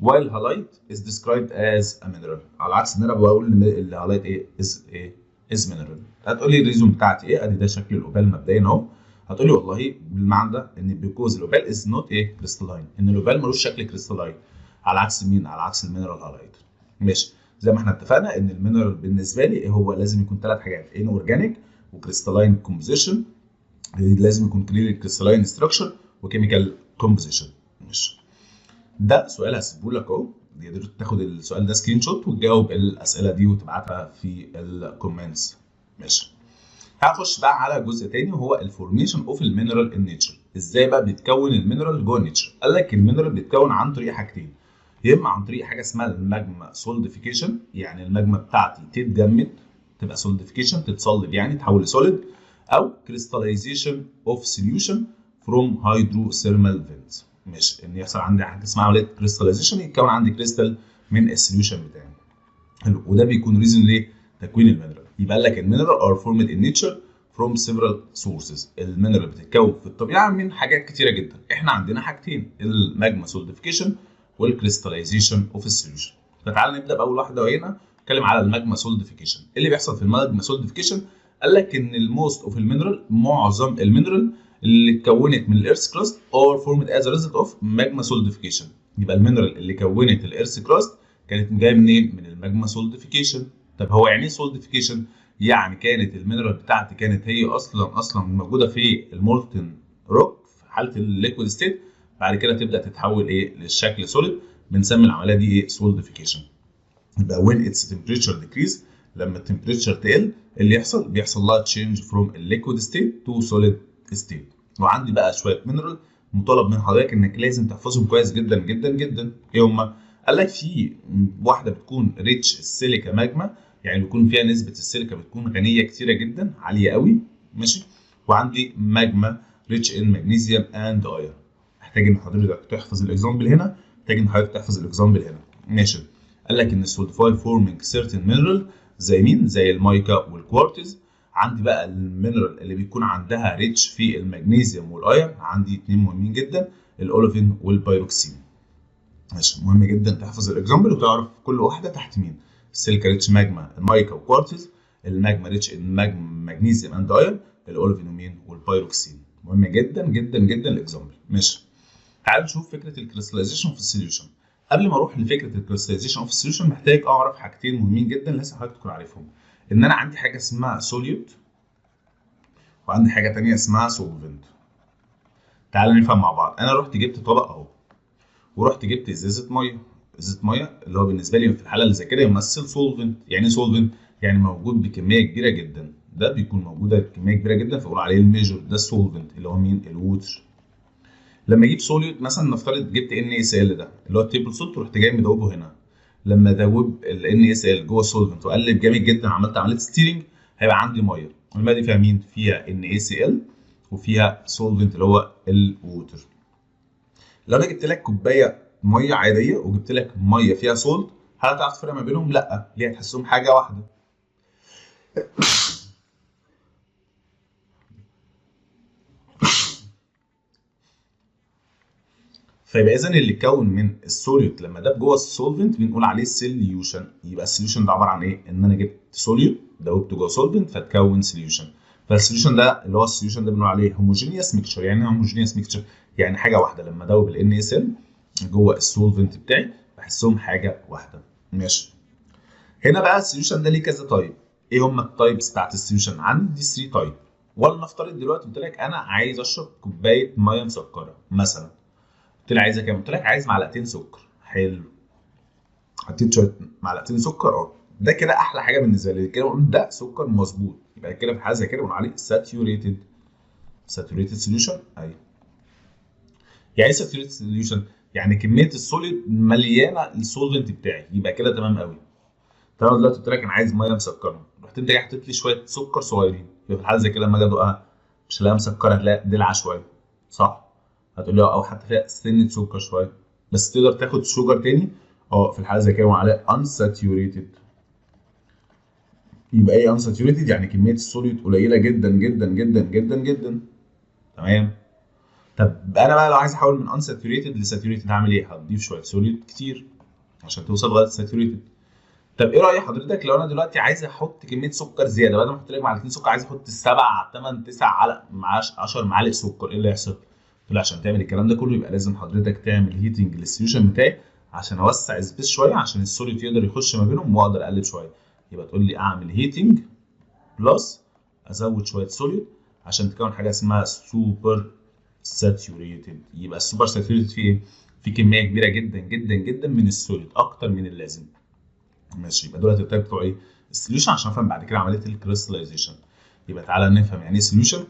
while halite is described as a mineral؟ على عكس ان انا بقول ان ال halite ايه؟ is ايه؟ is mineral. هتقول لي ال reason بتاعتي ايه؟ ادي ده شكل ال opal مبدئيا اهو. هتقول لي والله بالمعنى ده ان because ال opal is not ايه؟ crystalline، ان ال opal ملوش شكل crystalline، على عكس مين؟ على عكس ال mineral halite. ماشي، زي ما احنا اتفقنا ان ال mineral بالنسبة لي هو لازم يكون ثلاث حاجات: inorganic و crystalline composition، لازم يكون clear crystalline structure، و chemical composition. ماشي، ده سؤال هسيبه لك اهو، تقدر تاخد السؤال ده screenshot وتجاوب الاسئلة دي وتبعتها في ال comments. ماشي، هخش بقى على جزء تاني وهو ال formation of ال mineral in nature. ازاي بقى بيتكون ال mineral جوه ال nature؟ قال لك ال mineral بيتكون عن طريق حاجتين، يا اما عن طريق حاجة اسمها ال magma solidification، يعني الماجما بتاعتي تتجمد تبقى solidification، تتصلب يعني تتحول ل solid، او crystallization of solution from hydrothermal vents. ماشي، ان يحصل عندي حاجة اسمها عملية crystallization، يتكون عندي كريستال من ال solution بتاعي. حلو، وده بيكون reason ليه؟ تكوين ال mineral. يبقى قال لك ال mineral are formed in nature from several sources. ال mineral بتتكون في الطبيعة من حاجات كتيرة جدا. احنا عندنا حاجتين: ال magma solidification وال crystallization of ال solution. فتعال نبدا باول واحدة، وهنا نتكلم على ال magma solidification. ايه اللي بيحصل في ال magma solidification؟ قال لك ان ال most of ال mineral، معظم ال mineral اللي اتكونت من ال earth crust are formed as result of magma solidification. يبقى ال mineral اللي كونت ال earth crust كانت جاية منين؟ من ال magma solidification. طب هو يعني ايه solidification؟ يعني كانت ال mineral بتاعتي كانت هي اصلا موجودة في ال molten rock في حاله ال liquid state، بعد كده تبدا تتحول ايه؟ للشكل solid. بنسمي العملية دي ايه؟ solidification. يبقى when its temperature decrease، لما ال temperature تقل اللي يحصل بيحصل لها change from ال liquid state to solid state. وعندي بقى شوية mineral مطالب من حضرتك انك لازم تحفظهم كويس جدا جدا جدا. ايه هما؟ قال لك في واحدة بتكون rich ال silica magma، يعني بيكون فيها نسبه السيليكا بتكون غنية كتيرة جدا عالية قوي، ماشي. وعندي magma rich in magnesium and iron. محتاج ان حضرتك تحفظ ال example هنا، محتاج ان حضرتك تحفظ ال example هنا، ماشي. قال لك ان ال solidify forming certain mineral زي مين؟ زي ال mica وال quartz. عندي بقى ال mineral اللي بيكون عندها rich في المغنيسيوم وال iron، عندي اثنين مهمين جدا، ال olivine وال pyroxene. ماشي، مهم جدا تحفظ ال example وتعرف كل واحدة تحت مين. ال silica rich magma ال mica و quartz، ال magma rich magnesium and iron، ال olivine ومين؟ وال pyroxene. مهم جدا جدا جدا ال example. ماشي، تعال نشوف فكرة ال crystallization of ال solution. قبل ما اروح لفكرة ال crystallization of ال solution محتاج اعرف حاجتين مهمين جدا لازم حضرتك تكون عارفهم. ان انا عندي حاجة اسمها solute وعندي حاجة ثانية اسمها solvent. تعال نفهم مع بعض. انا رحت جبت طبق اهو، ورحت جبت ازازة مية، ازازة مية اللي هو بالنسبة لي في الحالة اللي زي كده يمثل solvent. يعني ايه solvent؟ يعني موجود بكمية كبيرة جدا، ده بيكون موجودة بكمية كبيرة جدا فبقول عليه ال major، ده ال solvent اللي هو مين؟ ال water. لما اجيب solute مثلا نفترض جبت NaCl ده اللي هو ال table salt، ورحت جاي مدوبه هنا. لما ادوب ال NaCl جوه ال solvent واقلب جامد جدا، عملت عملية stirring، هيبقى عندي مية. المية دي فيها مين؟ فيها NaCl وفيها solvent اللي هو ال water. لو انا جبت لك كوباية مية عادية وجبت لك مية فيها salt، هل هتعرف تفرق ما بينهم؟ لا، ليه؟ هتحسهم حاجة واحدة. فيبقى اذا اللي اتكون من ال solute لما داب جوه ال solvent بنقول عليه solution. يبقى ال solution ده عبارة عن ايه؟ ان انا جبت solute دوبته جوه solvent فتكون solution. فال solution ده اللي هو ال solution ده بنقول عليه homogeneous mixture. يعني ايه homogeneous mixture؟ يعني حاجة واحدة. لما ادوب ال NaCl جوه ال solvent بتاعي بحسهم حاجة واحدة. ماشي. هنا بقى ال solution ده ليه كذا type. ايه هم ال types بتاعت ال solution؟ عندي 3 type. ولنفترض دلوقتي قلت لك انا عايز اشرب كوباية مية مسكره مثلا. قلت لي عايزه كام؟ قلت لك عايز معلقتين سكر. حلو. حطيت شوية معلقتين سكر، اه ده كده احلى حاجة بالنسبة لي، كده بنقول ده سكر مظبوط. يبقى كده في حاجة زي كده بنقول عليه saturated. saturated solution. ايوه. يعني ايه saturated solution؟ يعني كمية ال solute مليانة ال solvent بتاعي، يبقى كده تمام قوي. تمام. دلوقتي قلت لك انا عايز مية مسكره، رحت انت جاي حطيت لي شوية سكر صغيرين، يبقى في الحالة زي كده لما اجي ادوقها مش هلاقيها مسكره، هتلاقيها دلعه شوية، صح؟ هتقول لي او حتى فيها سنة سكر شوية، بس تقدر تاخد sugar تاني. اه في الحالة زي كده بنقول عليها unsaturated. يبقى ايه unsaturated؟ يعني كمية ال solute قليله جدا جدا جدا جدا جدا. تمام. طب انا بقى لو عايز احول من unsaturated ل saturated هعمل ايه؟ هتضيف شوية solute كتير عشان توصل لغاية saturated. طب ايه راي حضرتك لو انا دلوقتي عايز احط كمية سكر زيادة، بدل ما احط لك معلقتين سكر عايز احط 7 8 9 علق 10 معالق سكر، ايه اللي هيحصل؟ قلت له عشان تعمل الكلام ده كله يبقى لازم حضرتك تعمل heating لل solution بتاعي عشان اوسع space شوية عشان ال solute يقدر يخش ما بينهم واقدر اقلب شوية. يبقى تقول لي اعمل heating plus ازود شوية solute عشان تكون حاجة اسمها super saturated. يبقى ال super saturated فيه ايه؟ في كمية كبيرة جدا جدا جدا من ال solute اكتر من اللازم. ماشي. يبقى دلوقتي ال type بتوع ايه؟ ال solution عشان افهم بعد كده عملية ال crystallization. يبقى تعالى نفهم يعني ايه solution.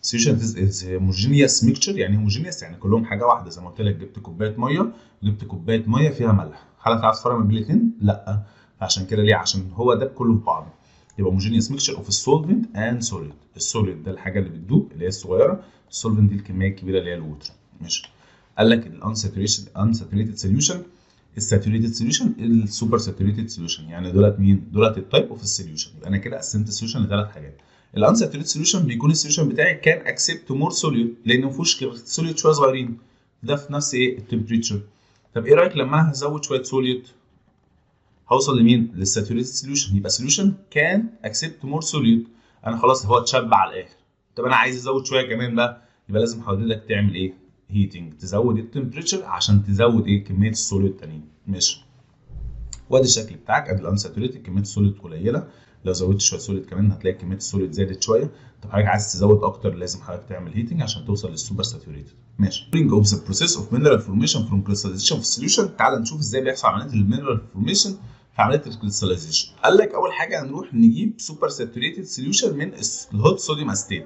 solution is homogeneous mixture. يعني homogeneous يعني كلهم حاجة واحدة. زي ما قلت لك جبت كوباية مية، جبت كوباية مية فيها ملح، هل هتعرف تفرق ما بين الاثنين؟ لا. عشان كده ليه؟ عشان هو ده كله في بعضه. يبقى homogeneous mixture of ال solvent and solute. ال solute ده الحاجة اللي بتدوب اللي هي الصغيرة، ال solvent دي الكمية الكبيرة اللي هي ال water. ماشي. قال لك ال unsaturated solution، ال saturated solution، ال super saturated solution. يعني دولت مين؟ دولت ال type of ال solution. يبقى انا كده قسمت ال solution لثلاث حاجات. ال unsaturated solution بيكون ال solution بتاعي can accept more solute لان ما فيهوش solute شوية صغيرين، ده في نفس ايه؟ ال temperature. طب ايه رايك لما انا هزود شوية solute هوصل لمين؟ لل saturated solution. يبقى solution can accept more solute، انا خلاص هو اتشبع على الاخر. طب انا عايز ازود شوية كمان بقى، يبقى لازم حضرتك تعمل ايه؟ heating، تزود ال temperature عشان تزود ايه؟ كمية ال solute التانيين. ماشي. وادي الشكل بتاعك، ادي ال unsaturated كمية ال solute قليله، لو زودت شوية solid كمان هتلاقي كمية ال solid زادت شويه. طب حضرتك عايز تزود اكتر، لازم حضرتك تعمل heating عشان توصل لل super saturated. ماشي. of the process of mineral formation from crystallization of solution. تعال نشوف ازاي بيحصل عملية ال mineral formation في عملية ال crystallization. قال لك اول حاجة هنروح نجيب super saturated solution من ال hot sodium acetate.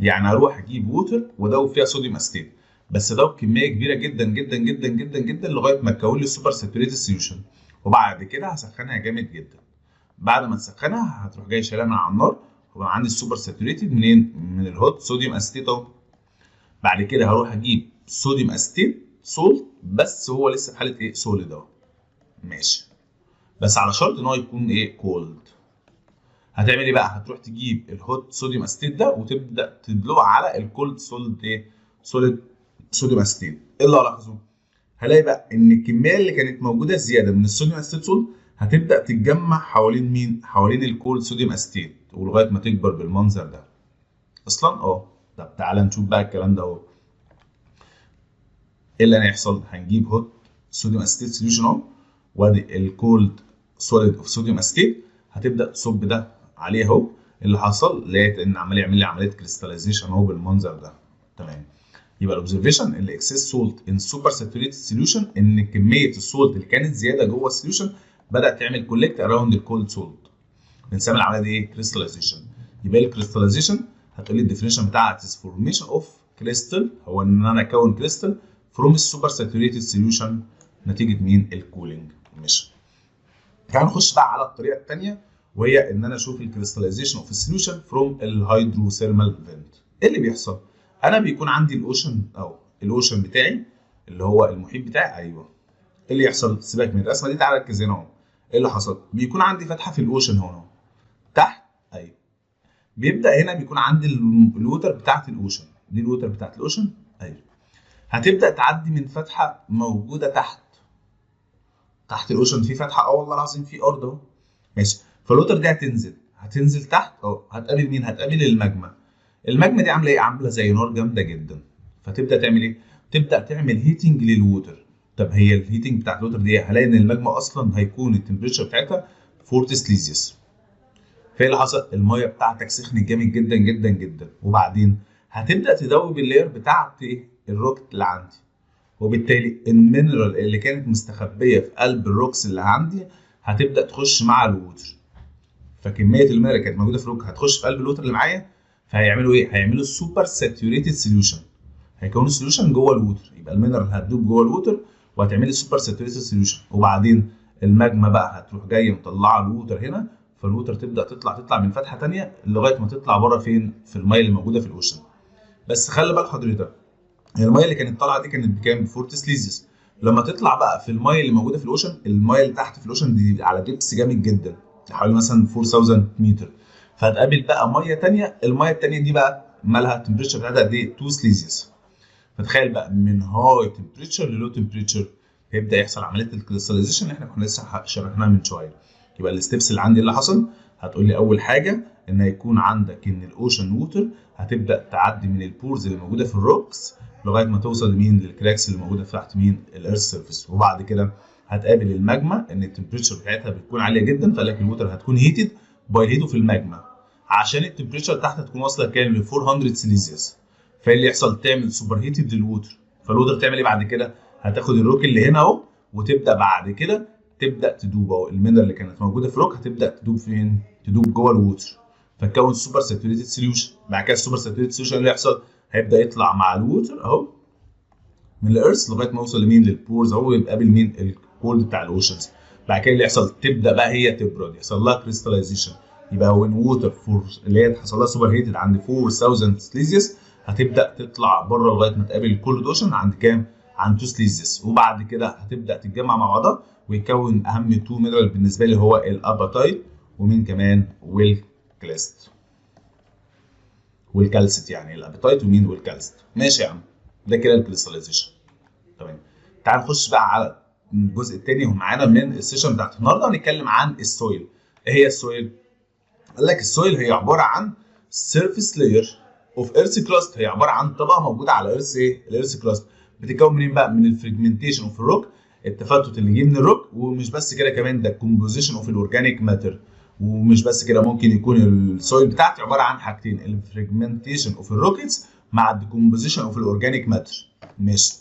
يعني هروح اجيب water وادوب فيها sodium acetate، بس ادوب كمية كبيرة جدا جدا جدا جدا جدا لغاية ما تكون لي super saturated solution، وبعد كده هسخنها جامد جدا. بعد ما تسخنها هتروح جاي شايلها من على النار، وبقى عندي ال super saturated منين؟ من ال hot sodium acetate اهو. بعد كده هروح اجيب sodium acetate salt، بس هو لسه في حاله ايه؟ solid اهو. ماشي، بس على شرط ان هو يكون ايه؟ cold. هتعمل ايه بقى؟ هتروح تجيب ال hot sodium acetate ده وتبدا تدلقه على ال cold solid ايه؟ solid sodium acetate. ايه اللي هلاحظه؟ هلاقي بقى ان الكمية اللي كانت موجودة زيادة من ال sodium acetate salt هتبدا تتجمع حوالين مين؟ حوالين ال cold sodium acetate، ولغاية ما تكبر بالمنظر ده. اصلا اه. طب تعالى نشوف بقى الكلام ده اهو. ايه اللي هيحصل؟ هنجيب hot sodium acetate solution اهو، وادي ال cold solid of sodium acetate، هتبدا تصب ده عليه اهو. اللي حصل لقيت ان عمال يعمل لي عملية crystallization اهو بالمنظر ده. تمام. يبقى ال observation ال excess salt in super saturated solution، ان كمية ال salt اللي كانت زيادة جوه ال solution بدات تعمل collect around ال cold salt. بنسمي العملية دي ايه؟ crystallization. يبقى ال crystallization هتقول لي ال definition بتاعها is formation of crystal، هو ان انا اكون crystal from ال super saturated solution نتيجة مين؟ ال cooling. ماشي. تعالوا نخش بقى على الطريقة الثانية، وهي ان انا اشوف ال crystallization of ال solution from ال hydrothermal vent. ايه اللي بيحصل؟ انا بيكون عندي ال ocean اهو، ال ocean بتاعي اللي هو المحيط بتاعي. ايوه. ايه اللي يحصل؟ سيبك من الرسمة دي، تعالى ركز هنا اهو. ايه اللي حصل؟ بيكون عندي فتحه في ال ocean هنا اهو تحت. ايوه. بيبدا هنا بيكون عندي ال water بتاعت ال ocean دي، ال water بتاعت ال ocean. ايوه. هتبدا تعدي من فتحه موجودة تحت، تحت ال ocean في فتحه، اه والله العظيم في ارض اهو. ماشي. فال water دي هتنزل، هتنزل تحت اهو، هتقابل مين؟ هتقابل ال magma. ال magma دي عامله ايه؟ عامله زي نار جامدة جدا. فتبدا تعمل ايه؟ تبدا تعمل heating لل water. طب هي ال heating بتاعت ال water دي هلاقي ان الماجما اصلا هيكون ال temperature بتاعتها 40 سليزيوس. فايه اللي حصل؟ المية بتاعتك سخنت جامد جدا جدا جدا، وبعدين هتبدا تدوب ال layer بتاعت ايه؟ الروك اللي عندي، وبالتالي ال mineral اللي كانت مستخبيه في قلب ال rocks اللي عندي هتبدا تخش مع ال water. فكميه ال mineral اللي كانت موجودة في الروك هتخش في قلب ال water اللي معايا، فهيعملوا ايه؟ هيعملوا super saturated solution، هيكونوا solution جوه ال water. يبقى ال mineral هتدوب جوه ال water وهتعمل لي super saturated solution، وبعدين الماجما بقى هتروح جاية مطلعه ال water هنا، فال water تبدا تطلع من فتحه ثانية لغاية ما تطلع بره فين؟ في المية اللي موجودة في ال ocean. بس خلي بال حضرتك المية اللي كانت طالعه دي كانت بكام؟ ب 40 سليزيوس. لما تطلع بقى في المية اللي موجودة في ال ocean، المية اللي تحت في ال ocean دي على depth جامد جدا حوالي مثلا 4000 متر، فهتقابل بقى مية ثانية، المية الثانية دي بقى مالها؟ ال temperature بتاعتها قد ايه؟ 2 سليزيوس. فتخيل بقى من high temperature ل low temperature هيبدا يحصل عملية ال crystallization اللي احنا كنا لسه شرحناها من شوية. يبقى ال steps اللي عندي اللي حصل، هتقول لي اول حاجة ان هيكون عندك ان ال ocean water هتبدا تعدي من ال pores اللي موجودة في ال rocks لغاية ما توصل لمين؟ لل cracks اللي موجودة تحت مين؟ ال earth surface. وبعد كده هتقابل الماجما ان ال temperature بتاعتها بتكون عالية جدا، فقال لك ال water هتكون heated by heat of ال magma عشان ال temperature تحت هتكون واصله كام؟ ل 400 سيليزيوس. فايه اللي يحصل؟ تعمل super heated لل water. فال water تعمل ايه بعد كده؟ هتاخد الروك اللي هنا اهو وتبدا بعد كده تبدا تدوب اهو، ال mineral اللي كانت موجودة في روك هتبدا تدوب فين؟ تدوب جوه ال water، فتكون super saturated solution. بعد كده ال super saturated solution اللي يحصل هيبدا يطلع مع ال water اهو من ال earth لغاية ما يوصل لمين؟ لل pores اهو، ويقابل مين؟ ال cold بتاع ال oceans. بعد كده اللي يحصل تبدا بقى هي تبرد، يحصل لها crystallization. يبقى when water for اللي هي حصل لها super heated عند 4000 سليزيوس هتبدا تطلع بره لغاية ما تقابل ال cold ocean عند كام؟ عند 2 سليزيوس. وبعد كده هتبدا تتجمع مع بعضها ويكون اهم 2 mineral بالنسبة لي هو الاباتايت ومين كمان؟ وال calcite وال calcite، يعني الاباتايت ومين؟ وال calcite. ماشي يا عم، ده كده ال crystallization. تمام، تعال نخش بقى على الجزء الثاني ومعانا من ال session بتاعت النهارده، هنتكلم عن ال soil. ايه هي ال soil؟ قال لك ال soil هي عبارة عن surface layer of earth crust، هي عبارة عن طبقه موجودة على earth ايه؟ ال earth crust. بتتكون منين بقى؟ من ال fragmentation of ال rock، التفتت اللي جه من الروك، ومش بس كده كمان ده ال composition of ال organic matter ومش بس كده، ممكن يكون ال soil بتاعتي عبارة عن حاجتين، ال fragmentation of ال rocks مع ال decomposition of ال organic matter. ماشي،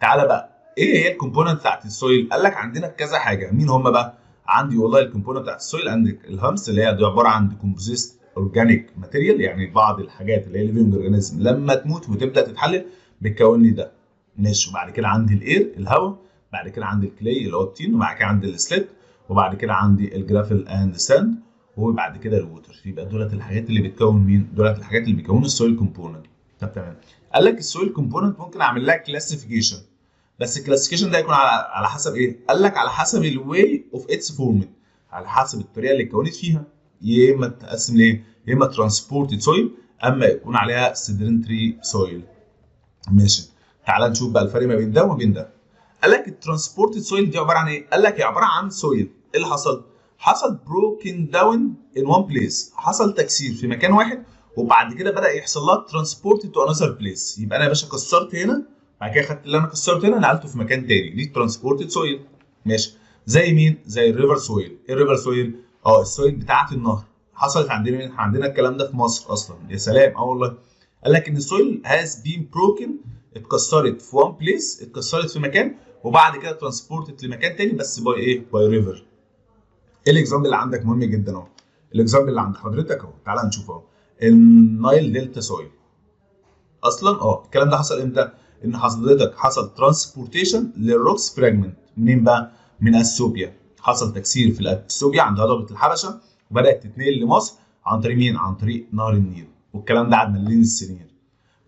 تعالى بقى ايه هي ال component بتاعت ال soil؟ قال لك عندنا كذا حاجه، مين هم بقى؟ عندي والله ال component بتاعت ال soil، عندك ال humus اللي هي دي عبارة عن decomposed organic material، يعني بعض الحاجات اللي هي living organism لما تموت وتبدا تتحلل بتكون لي ده. ماشي، وبعد كده عندي ال air الهواء، بعد كده عندي ال clay اللي هو الطين، وبعد كده عندي ال silt، وبعد كده عندي ال gravel and sand، وبعد كده ال water. يبقى دولت الحاجات اللي بتكون مين؟ دولت الحاجات اللي بيكونوا ال soil component. طب تمام، قال لك ال soil component ممكن اعمل لها classification، بس ال classification ده يكون على حسب ايه؟ قال لك على حسب ال way of its formed، على حسب الطريقة اللي اتكونت فيها. يا اما تقسم لايه؟ يا اما transported soil، اما يكون عليها sedimentary soil. ماشي، تعال نشوف بقى الفرق ما بين ده وما بين ده. قال لك ال transported soil دي عبارة عن ايه؟ قال لك هي عبارة عن soil، ايه اللي حصل؟ حصل broken down in one place، حصل تكسير في مكان واحد وبعد كده بدا يحصل لها transport to another place. يبقى انا يا باشا كسرت هنا، بعد كده خدت اللي انا كسرته هنا نقلته في مكان تاني، دي transported soil. ماشي، زي مين؟ زي ال river soil. ايه ال river soil؟ ال soil بتاعت النهر. حصلت عندنا مين؟ عندنا الكلام ده في مصر اصلا. يا سلام، والله. قال لك ان ال soil has been broken، اتكسرت في one place، اتكسرت في مكان وبعد كده transported لمكان تاني، بس by ايه؟ by river. ايه ال example اللي عندك مهم جدا اهو؟ ال example اللي عند حضرتك اهو، تعالى نشوف اهو. ال Nile Delta soil. اصلا الكلام ده حصل امتى؟ ان حضرتك حصل transportation لل rocks fragment منين بقى؟ من اثيوبيا. حصل تكسير في اثيوبيا عند هضبه الحبشة وبدات تتنقل لمصر عن طريق مين؟ عن طريق نهر النيل، والكلام ده عاد ملايين السنين.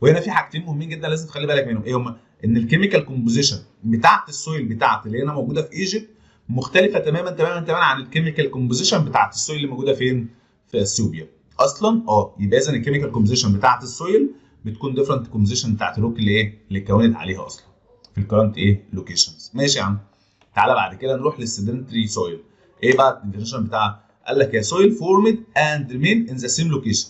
وهنا في حاجتين مهمين جدا لازم تخلي بالك منهم، ايه هما؟ ان ال chemical composition بتاعت ال soil بتاعت اللي هنا موجودة في Egypt مختلفة تماما تماما تماما عن ال chemical composition بتاعت ال soil اللي موجودة فين؟ في اثيوبيا. اصلا يبقى اذا ال chemical composition بتاعت ال soil بتكون different composition بتاعت الروك اللي ايه؟ اللي اتكونت عليها اصلا في ال current ايه؟ locations. ماشي يا عم. تعالى بعد كده نروح لل sedimentary soil. ايه بقى ال definition بتاعها؟ قال لك يا soil formed and remain in the same location،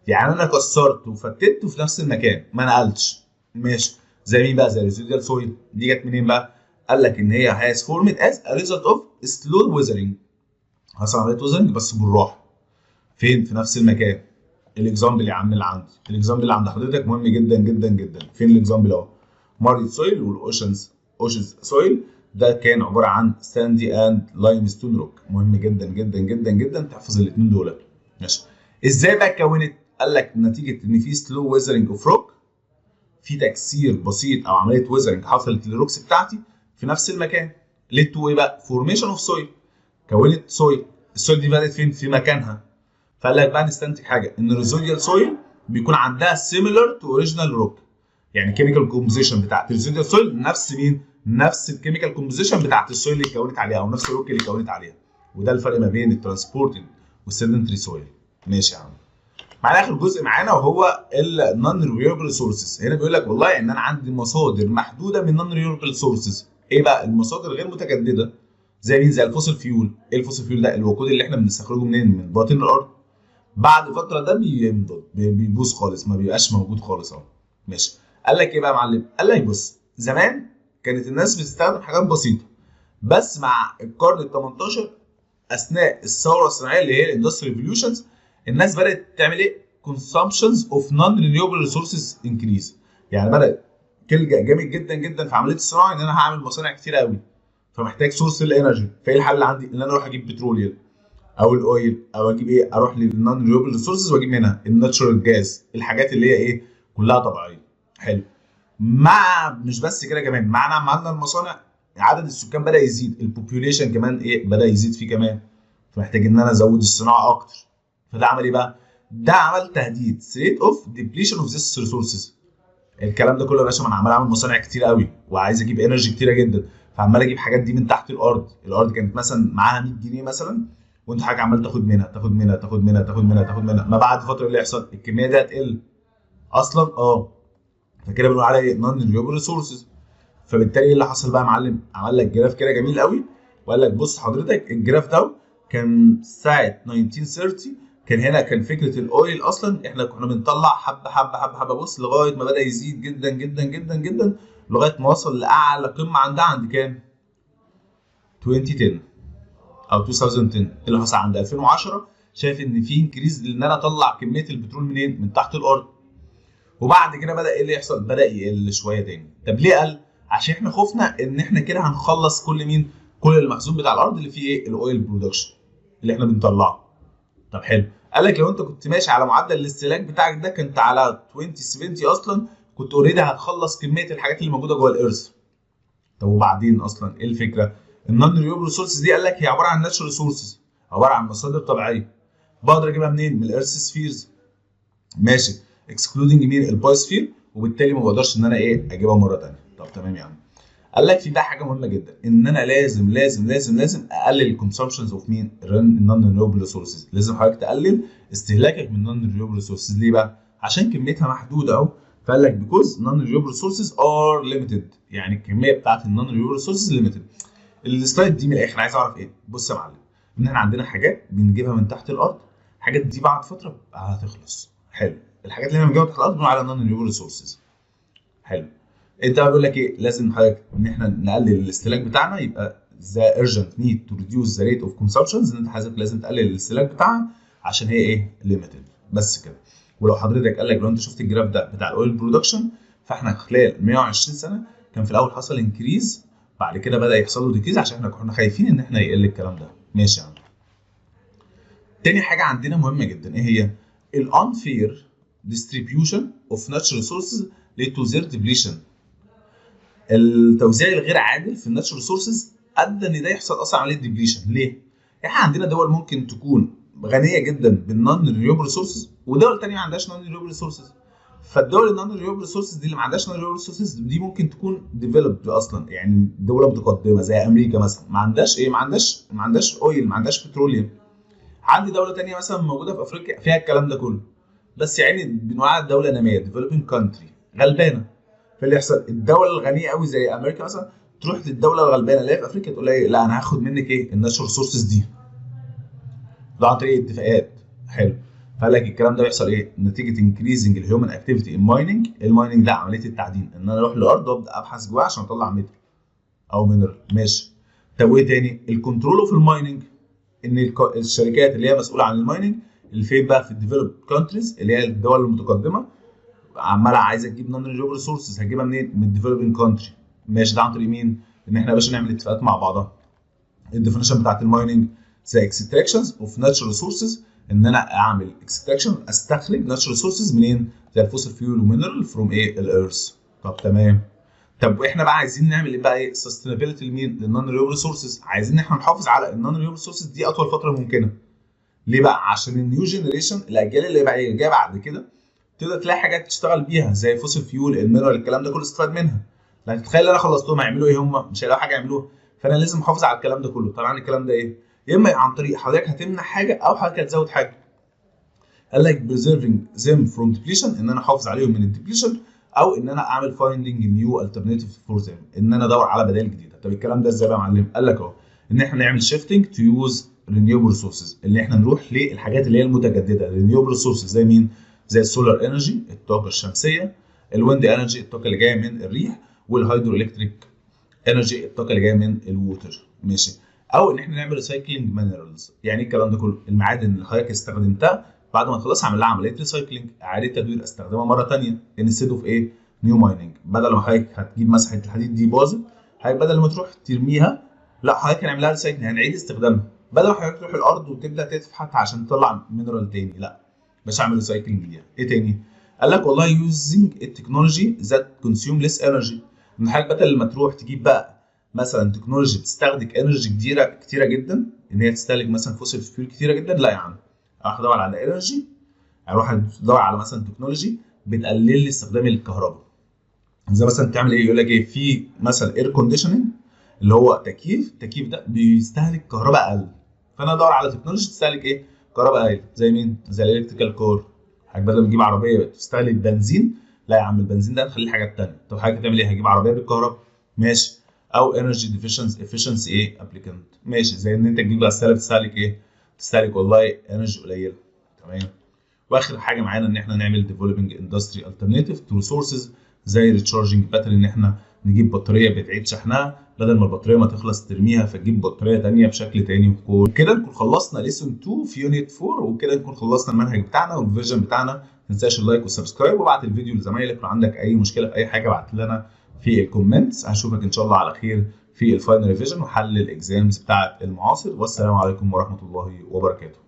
يعني انا كسرت وفتته في نفس المكان ما نقلتش. ماشي، زي مين بقى؟ زي ال residual soil. دي جت منين بقى؟ قال لك ان هي has formed as a result of slow weathering، حصل عملية weathering بس بالراحة. فين؟ في نفس المكان. ال example يا عم اللي عندي، ال example اللي عند حضرتك مهم جدا جدا جدا. فين ال example اهو؟ marly soil وال oceans oceans soil، ده كان عبارة عن sandy and limestone rock. مهم جدا جدا جدا جدا تحفظ الاثنين دول. ماشي، ازاي بقى اتكونت؟ قال لك نتيجة ان في slow weathering of rock، في تكسير بسيط او عملية weathering حصلت لل rocks بتاعتي في نفس المكان. led to ايه بقى؟ formation of soil، كونت soil. ال soil دي بدات فين؟ في مكانها. فقال لك بقى نستنتج حاجة، ان ال residual soil بيكون عندها similar to original rock، يعني chemical composition بتاعت ال residual soil نفس مين؟ نفس ال chemical composition بتاعت ال soil اللي اتكونت عليها او نفس الروك اللي اتكونت عليها. وده الفرق ما بين ال transported وال sedimentary soil. ماشي يا عم. معانا اخر جزء معانا وهو ال non renewable resources. هنا بيقول لك والله ان انا عندي مصادر محدودة من non renewable resources. ايه بقى المصادر غير متجددة؟ زي مين؟ زي ال fossil fuel. ايه ال fossil fuel ده؟ الوقود اللي احنا بنستخرجه منين؟ من باطن الارض. بعد فترة ده بينضب، بيبوظ خالص، ما بيبقاش موجود خالص اهو. ماشي، قال لك ايه بقى يا معلم؟ قال لك بص، زمان كانت الناس بتستخدم حاجات بسيطة، بس مع القرن ال 18 اثناء الثورة الصناعية اللي هي ال industrial revolutions، الناس بدات تعمل ايه؟ consumptions of non renewable resources increase. يعني بدات تلجا جامد جدا جدا في عملية الصناعة ان انا هعمل مصانع كتير قوي، فمحتاج source لل energy. فايه الحل اللي عندي؟ ان انا اروح اجيب petroleum او ال oil، او اجيب ايه؟ اروح لل non renewable resources واجيب منها ال natural gas، الحاجات اللي هي ايه؟ كلها طبيعية. حلو. مع مش بس كده كمان، معنا عملنا المصانع، عدد السكان بدا يزيد، ال population كمان ايه؟ بدا يزيد فيه كمان، فمحتاج ان انا ازود الصناعة اكتر. فده عمل ايه بقى؟ ده عمل تهديد threat of depletion of this resources. الكلام ده كله يا باشا، ما انا عمال اعمل مصانع كتير قوي وعايز اجيب energy كتيرة جدا، فعمال اجيب حاجات دي من تحت الارض. الارض كانت مثلا معاها 100 جنيه مثلا، وانت حاجة عمال تاخد منها تاخد منها تاخد منها تاخد منها تاخد منها، ما بعد فترة اللي يحصل الكمية دي هتقل اصلا. فكده بنقول عليها ايه؟ non renewable resources. فبالتالي ايه اللي حصل بقى يا معلم؟ عمل لك graph كده جميل قوي، وقال لك بص حضرتك ال graph ده كان ساعة 1930، كان هنا كان فكرة ال oil اصلا احنا كنا بنطلع حبه حبه حبه حبه، بص لغاية ما بدا يزيد جدا جدا جدا جدا لغاية ما وصل لاعلى قمة عندها عند كام؟ 2010 او 2010. اللي حصل عند 2010 شايف ان في increase ان انا اطلع كمية البترول منين؟ من تحت الارض. وبعد كده بدا ايه اللي يحصل؟ بدا يقل شوية تاني. طب ليه قل؟ عشان احنا خفنا ان احنا كده هنخلص كل مين؟ كل المخزون بتاع الارض اللي فيه ايه؟ ال oil production اللي احنا بنطلعه. طب حلو، قال لك لو انت كنت ماشي على معدل الاستهلاك بتاعك ده كنت على 2070 اصلا كنت already هتخلص كمية الحاجات اللي موجودة جوه ال earth. طب وبعدين اصلا ايه الفكرة؟ ال non-renewable resources دي قال لك هي عبارة عن natural resources، عبارة عن مصادر طبيعية. بقدر اجيبها منين؟ من ال earth spheres. ماشي، excluding مين؟ ال biosphere، وبالتالي ما بقدرش ان انا ايه؟ اجيبها مرة ثانية. طب تمام يا عم. قال لك في بقى حاجة مهمة جدا، ان انا لازم لازم لازم لازم اقلل ال consumptions of مين؟ ال non-renewable resources. لازم حضرتك تقلل استهلاكك من ال non-renewable resources. ليه بقى؟ عشان كميتها محدودة اهو. فقال لك because non-renewable resources are limited، يعني الكمية بتاعت ال non-renewable resources limited. ال slide دي من الاخر عايز اعرف ايه؟ بص يا معلم، ان احنا عندنا حاجات بنجيبها من تحت الارض، الحاجات دي بعد فترة هتخلص. حلو، الحاجات اللي احنا بنجيبها تحت الارض بنقول عليها non-renewable resources. حلو، انت بقى بيقول لك ايه؟ لازم حضرتك ان احنا نقلل الاستهلاك بتاعنا، يبقى the urgent need to reduce the rate of consumptions، ان انت حضرتك لازم تقلل الاستهلاك بتاعها عشان هي ايه؟ limited. بس كده. ولو حضرتك قال لك لو انت شفت ال graph ده بتاع ال oil production، فاحنا خلال 120 سنة كان في الاول حصل increase، بعد كده بدا يحصل له decrease عشان احنا كنا خايفين ان احنا يقل الكلام ده. ماشي يا عم. تاني حاجة عندنا مهمة جدا ايه هي؟ ال unfair distribution of natural resources lead to their depletion. التوزيع الغير عادل في ال natural resources ادى ان ده يحصل اصلا عملية depletion. ليه؟ احنا عندنا دول ممكن تكون غنية جدا بال non-renewable resources، ودول ثانية ما عندهاش non-renewable resources. فالدول ال non-renewable resources دي اللي ما عندهاش non-renewable resources دي ممكن تكون developed اصلا، يعني دولة متقدمة زي امريكا مثلا ما عندهاش ايه؟ ما عندهاش oil، ما عندهاش petroleum. عندي دولة ثانية مثلا موجودة في افريقيا فيها الكلام ده كله، بس يعني بنقول عليها دولة ناميه، developing country، غلبانه. فاللي يحصل الدولة الغنية قوي زي امريكا مثلا تروح للدولة الغلبانه اللي هي في افريقيا تقول لها ايه؟ لا انا هاخد منك ايه؟ ال natural resources دي. ده عن طريق اتفاقات. حلو. فقال لك الكلام ده بيحصل ايه؟ نتيجة increasing ال human activity in mining. ال mining ده عملية التعدين، ان انا اروح للارض وابدا ابحث جواها عشان اطلع metal او mineral. ماشي. طب وايه تاني؟ ال control of ال mining، ان الشركات اللي هي مسؤولة عن ال mining اللي فين بقى؟ في ال developed countries اللي هي الدول المتقدمة، عماله عايزه تجيب non-renewable resources، هتجيبها منين؟ من ال developing country. ماشي، ده عن طريق مين؟ ان احنا يا باشا نعمل اتفاقات مع بعضها. ال definition بتاعت ال mining the extractions of natural resources، ان انا اعمل extraction، استخرج natural resources منين؟ زي ال fossil fuel و mineral from ايه؟ ال earth. طب تمام. طب واحنا بقى عايزين نعمل ايه بقى؟ ايه sustainability لمين؟ لل non-renewable resources. عايزين ان احنا نحافظ على ال non-renewable resources دي اطول فترة ممكنة. ليه بقى؟ عشان ال new generation، الاجيال اللي بقى جاية بعد كده، تقدر تلاقي حاجات تشتغل بيها زي ال fossil fuel، ال mineral، الكلام ده كله استفاد منها. لكن تخيل انا خلصتهم هيعملوا ايه هم؟ مش هيلاقوا حاجة يعملوها. فانا لازم احافظ على الكلام ده كله. طبعا الكلام ده ايه؟ يا اما عن طريق حضرتك هتمنع حاجة او حضرتك هتزود حاجة. قال لك preserving them from depletion، ان انا احافظ عليهم من ال depletion، او ان انا اعمل finding new alternative for them، ان انا ادور على بدائل جديدة. طب الكلام ده ازاي بقى يا معلم؟ قال لك اهو ان احنا نعمل shifting to use renewable resources، اللي احنا نروح للحاجات اللي هي المتجدده، renewable resources زي مين؟ زي ال solar energy، الطاقة الشمسيه، ال wind energy، الطاقة اللي جاية من الريح، وال hydroelectric energy، الطاقة اللي جاية من ال water. ماشي. او ان احنا نعمل recycling minerals. يعني ايه الكلام ده كله؟ المعادن اللي حضرتك استخدمتها بعد ما تخلص اعمل لها عملية recycling، اعاده تدوير، استخدمها مرة ثانية instead of ايه؟ new mining. بدل ما حضرتك هتجيب مثلا حتة الحديد دي باظت، حضرتك بدل ما تروح ترميها، لا حضرتك هنعمل لها recycling، هنعيد استخدامها. بدل ما حضرتك تروح الارض وتبدا تفحت عشان تطلع mineral تاني، لا بس اعمل recycling ليها. ايه تاني؟ قال لك والله using ال technology that consume less energy، ان حضرتك بدل ما تروح تجيب بقى مثلا technology بتستهلك energy كتيرة كتيرة جدا، ان هي تستهلك مثلا fossil fuel كتيرة جدا، لا يا عم اروح ادور على energy، اروح ادور على مثلا technology بتقلل لي استخدام الكهرباء. زي مثلا تعمل ايه؟ يقول لك ايه؟ في مثلا air conditioning اللي هو تكييف، التكييف ده بيستهلك كهرباء اقل، فانا ادور على technology تستهلك ايه؟ كهرباء اقل. زي مين؟ زي ال electrical car. حضرتك بدل ما تجيب عربية بتستهلك بنزين، لا يا عم البنزين ده نخليه حاجات ثانية. طب حضرتك هتعمل ايه؟ هجيب عربية بالكهرباء. ماشي. او energy deficiency efficiency ايه؟ appliance. ماشي، زي ان انت تجيب غسالة بتستهلك ايه؟ تستهلك والله energy قليله. تمام. واخر حاجة معانا ان احنا نعمل developing industry alternative to resources زي recharging battery، ان احنا نجيب بطارية بتعيد شحنها، بدل ما البطارية ما تخلص ترميها فتجيب بطارية ثانية بشكل تاني. وكده نكون خلصنا lesson 2 في unit 4، وكده نكون خلصنا المنهج بتاعنا وال revision بتاعنا. ما تنساش ال like وال subscribe، وابعت الفيديو لزمايلك. لو عندك اي مشكلة في اي حاجة ابعت لنا في ال comments. هشوفك ان شاء الله على خير في ال final revision وحل ال exams بتاعه المعاصر، والسلام عليكم ورحمة الله وبركاته.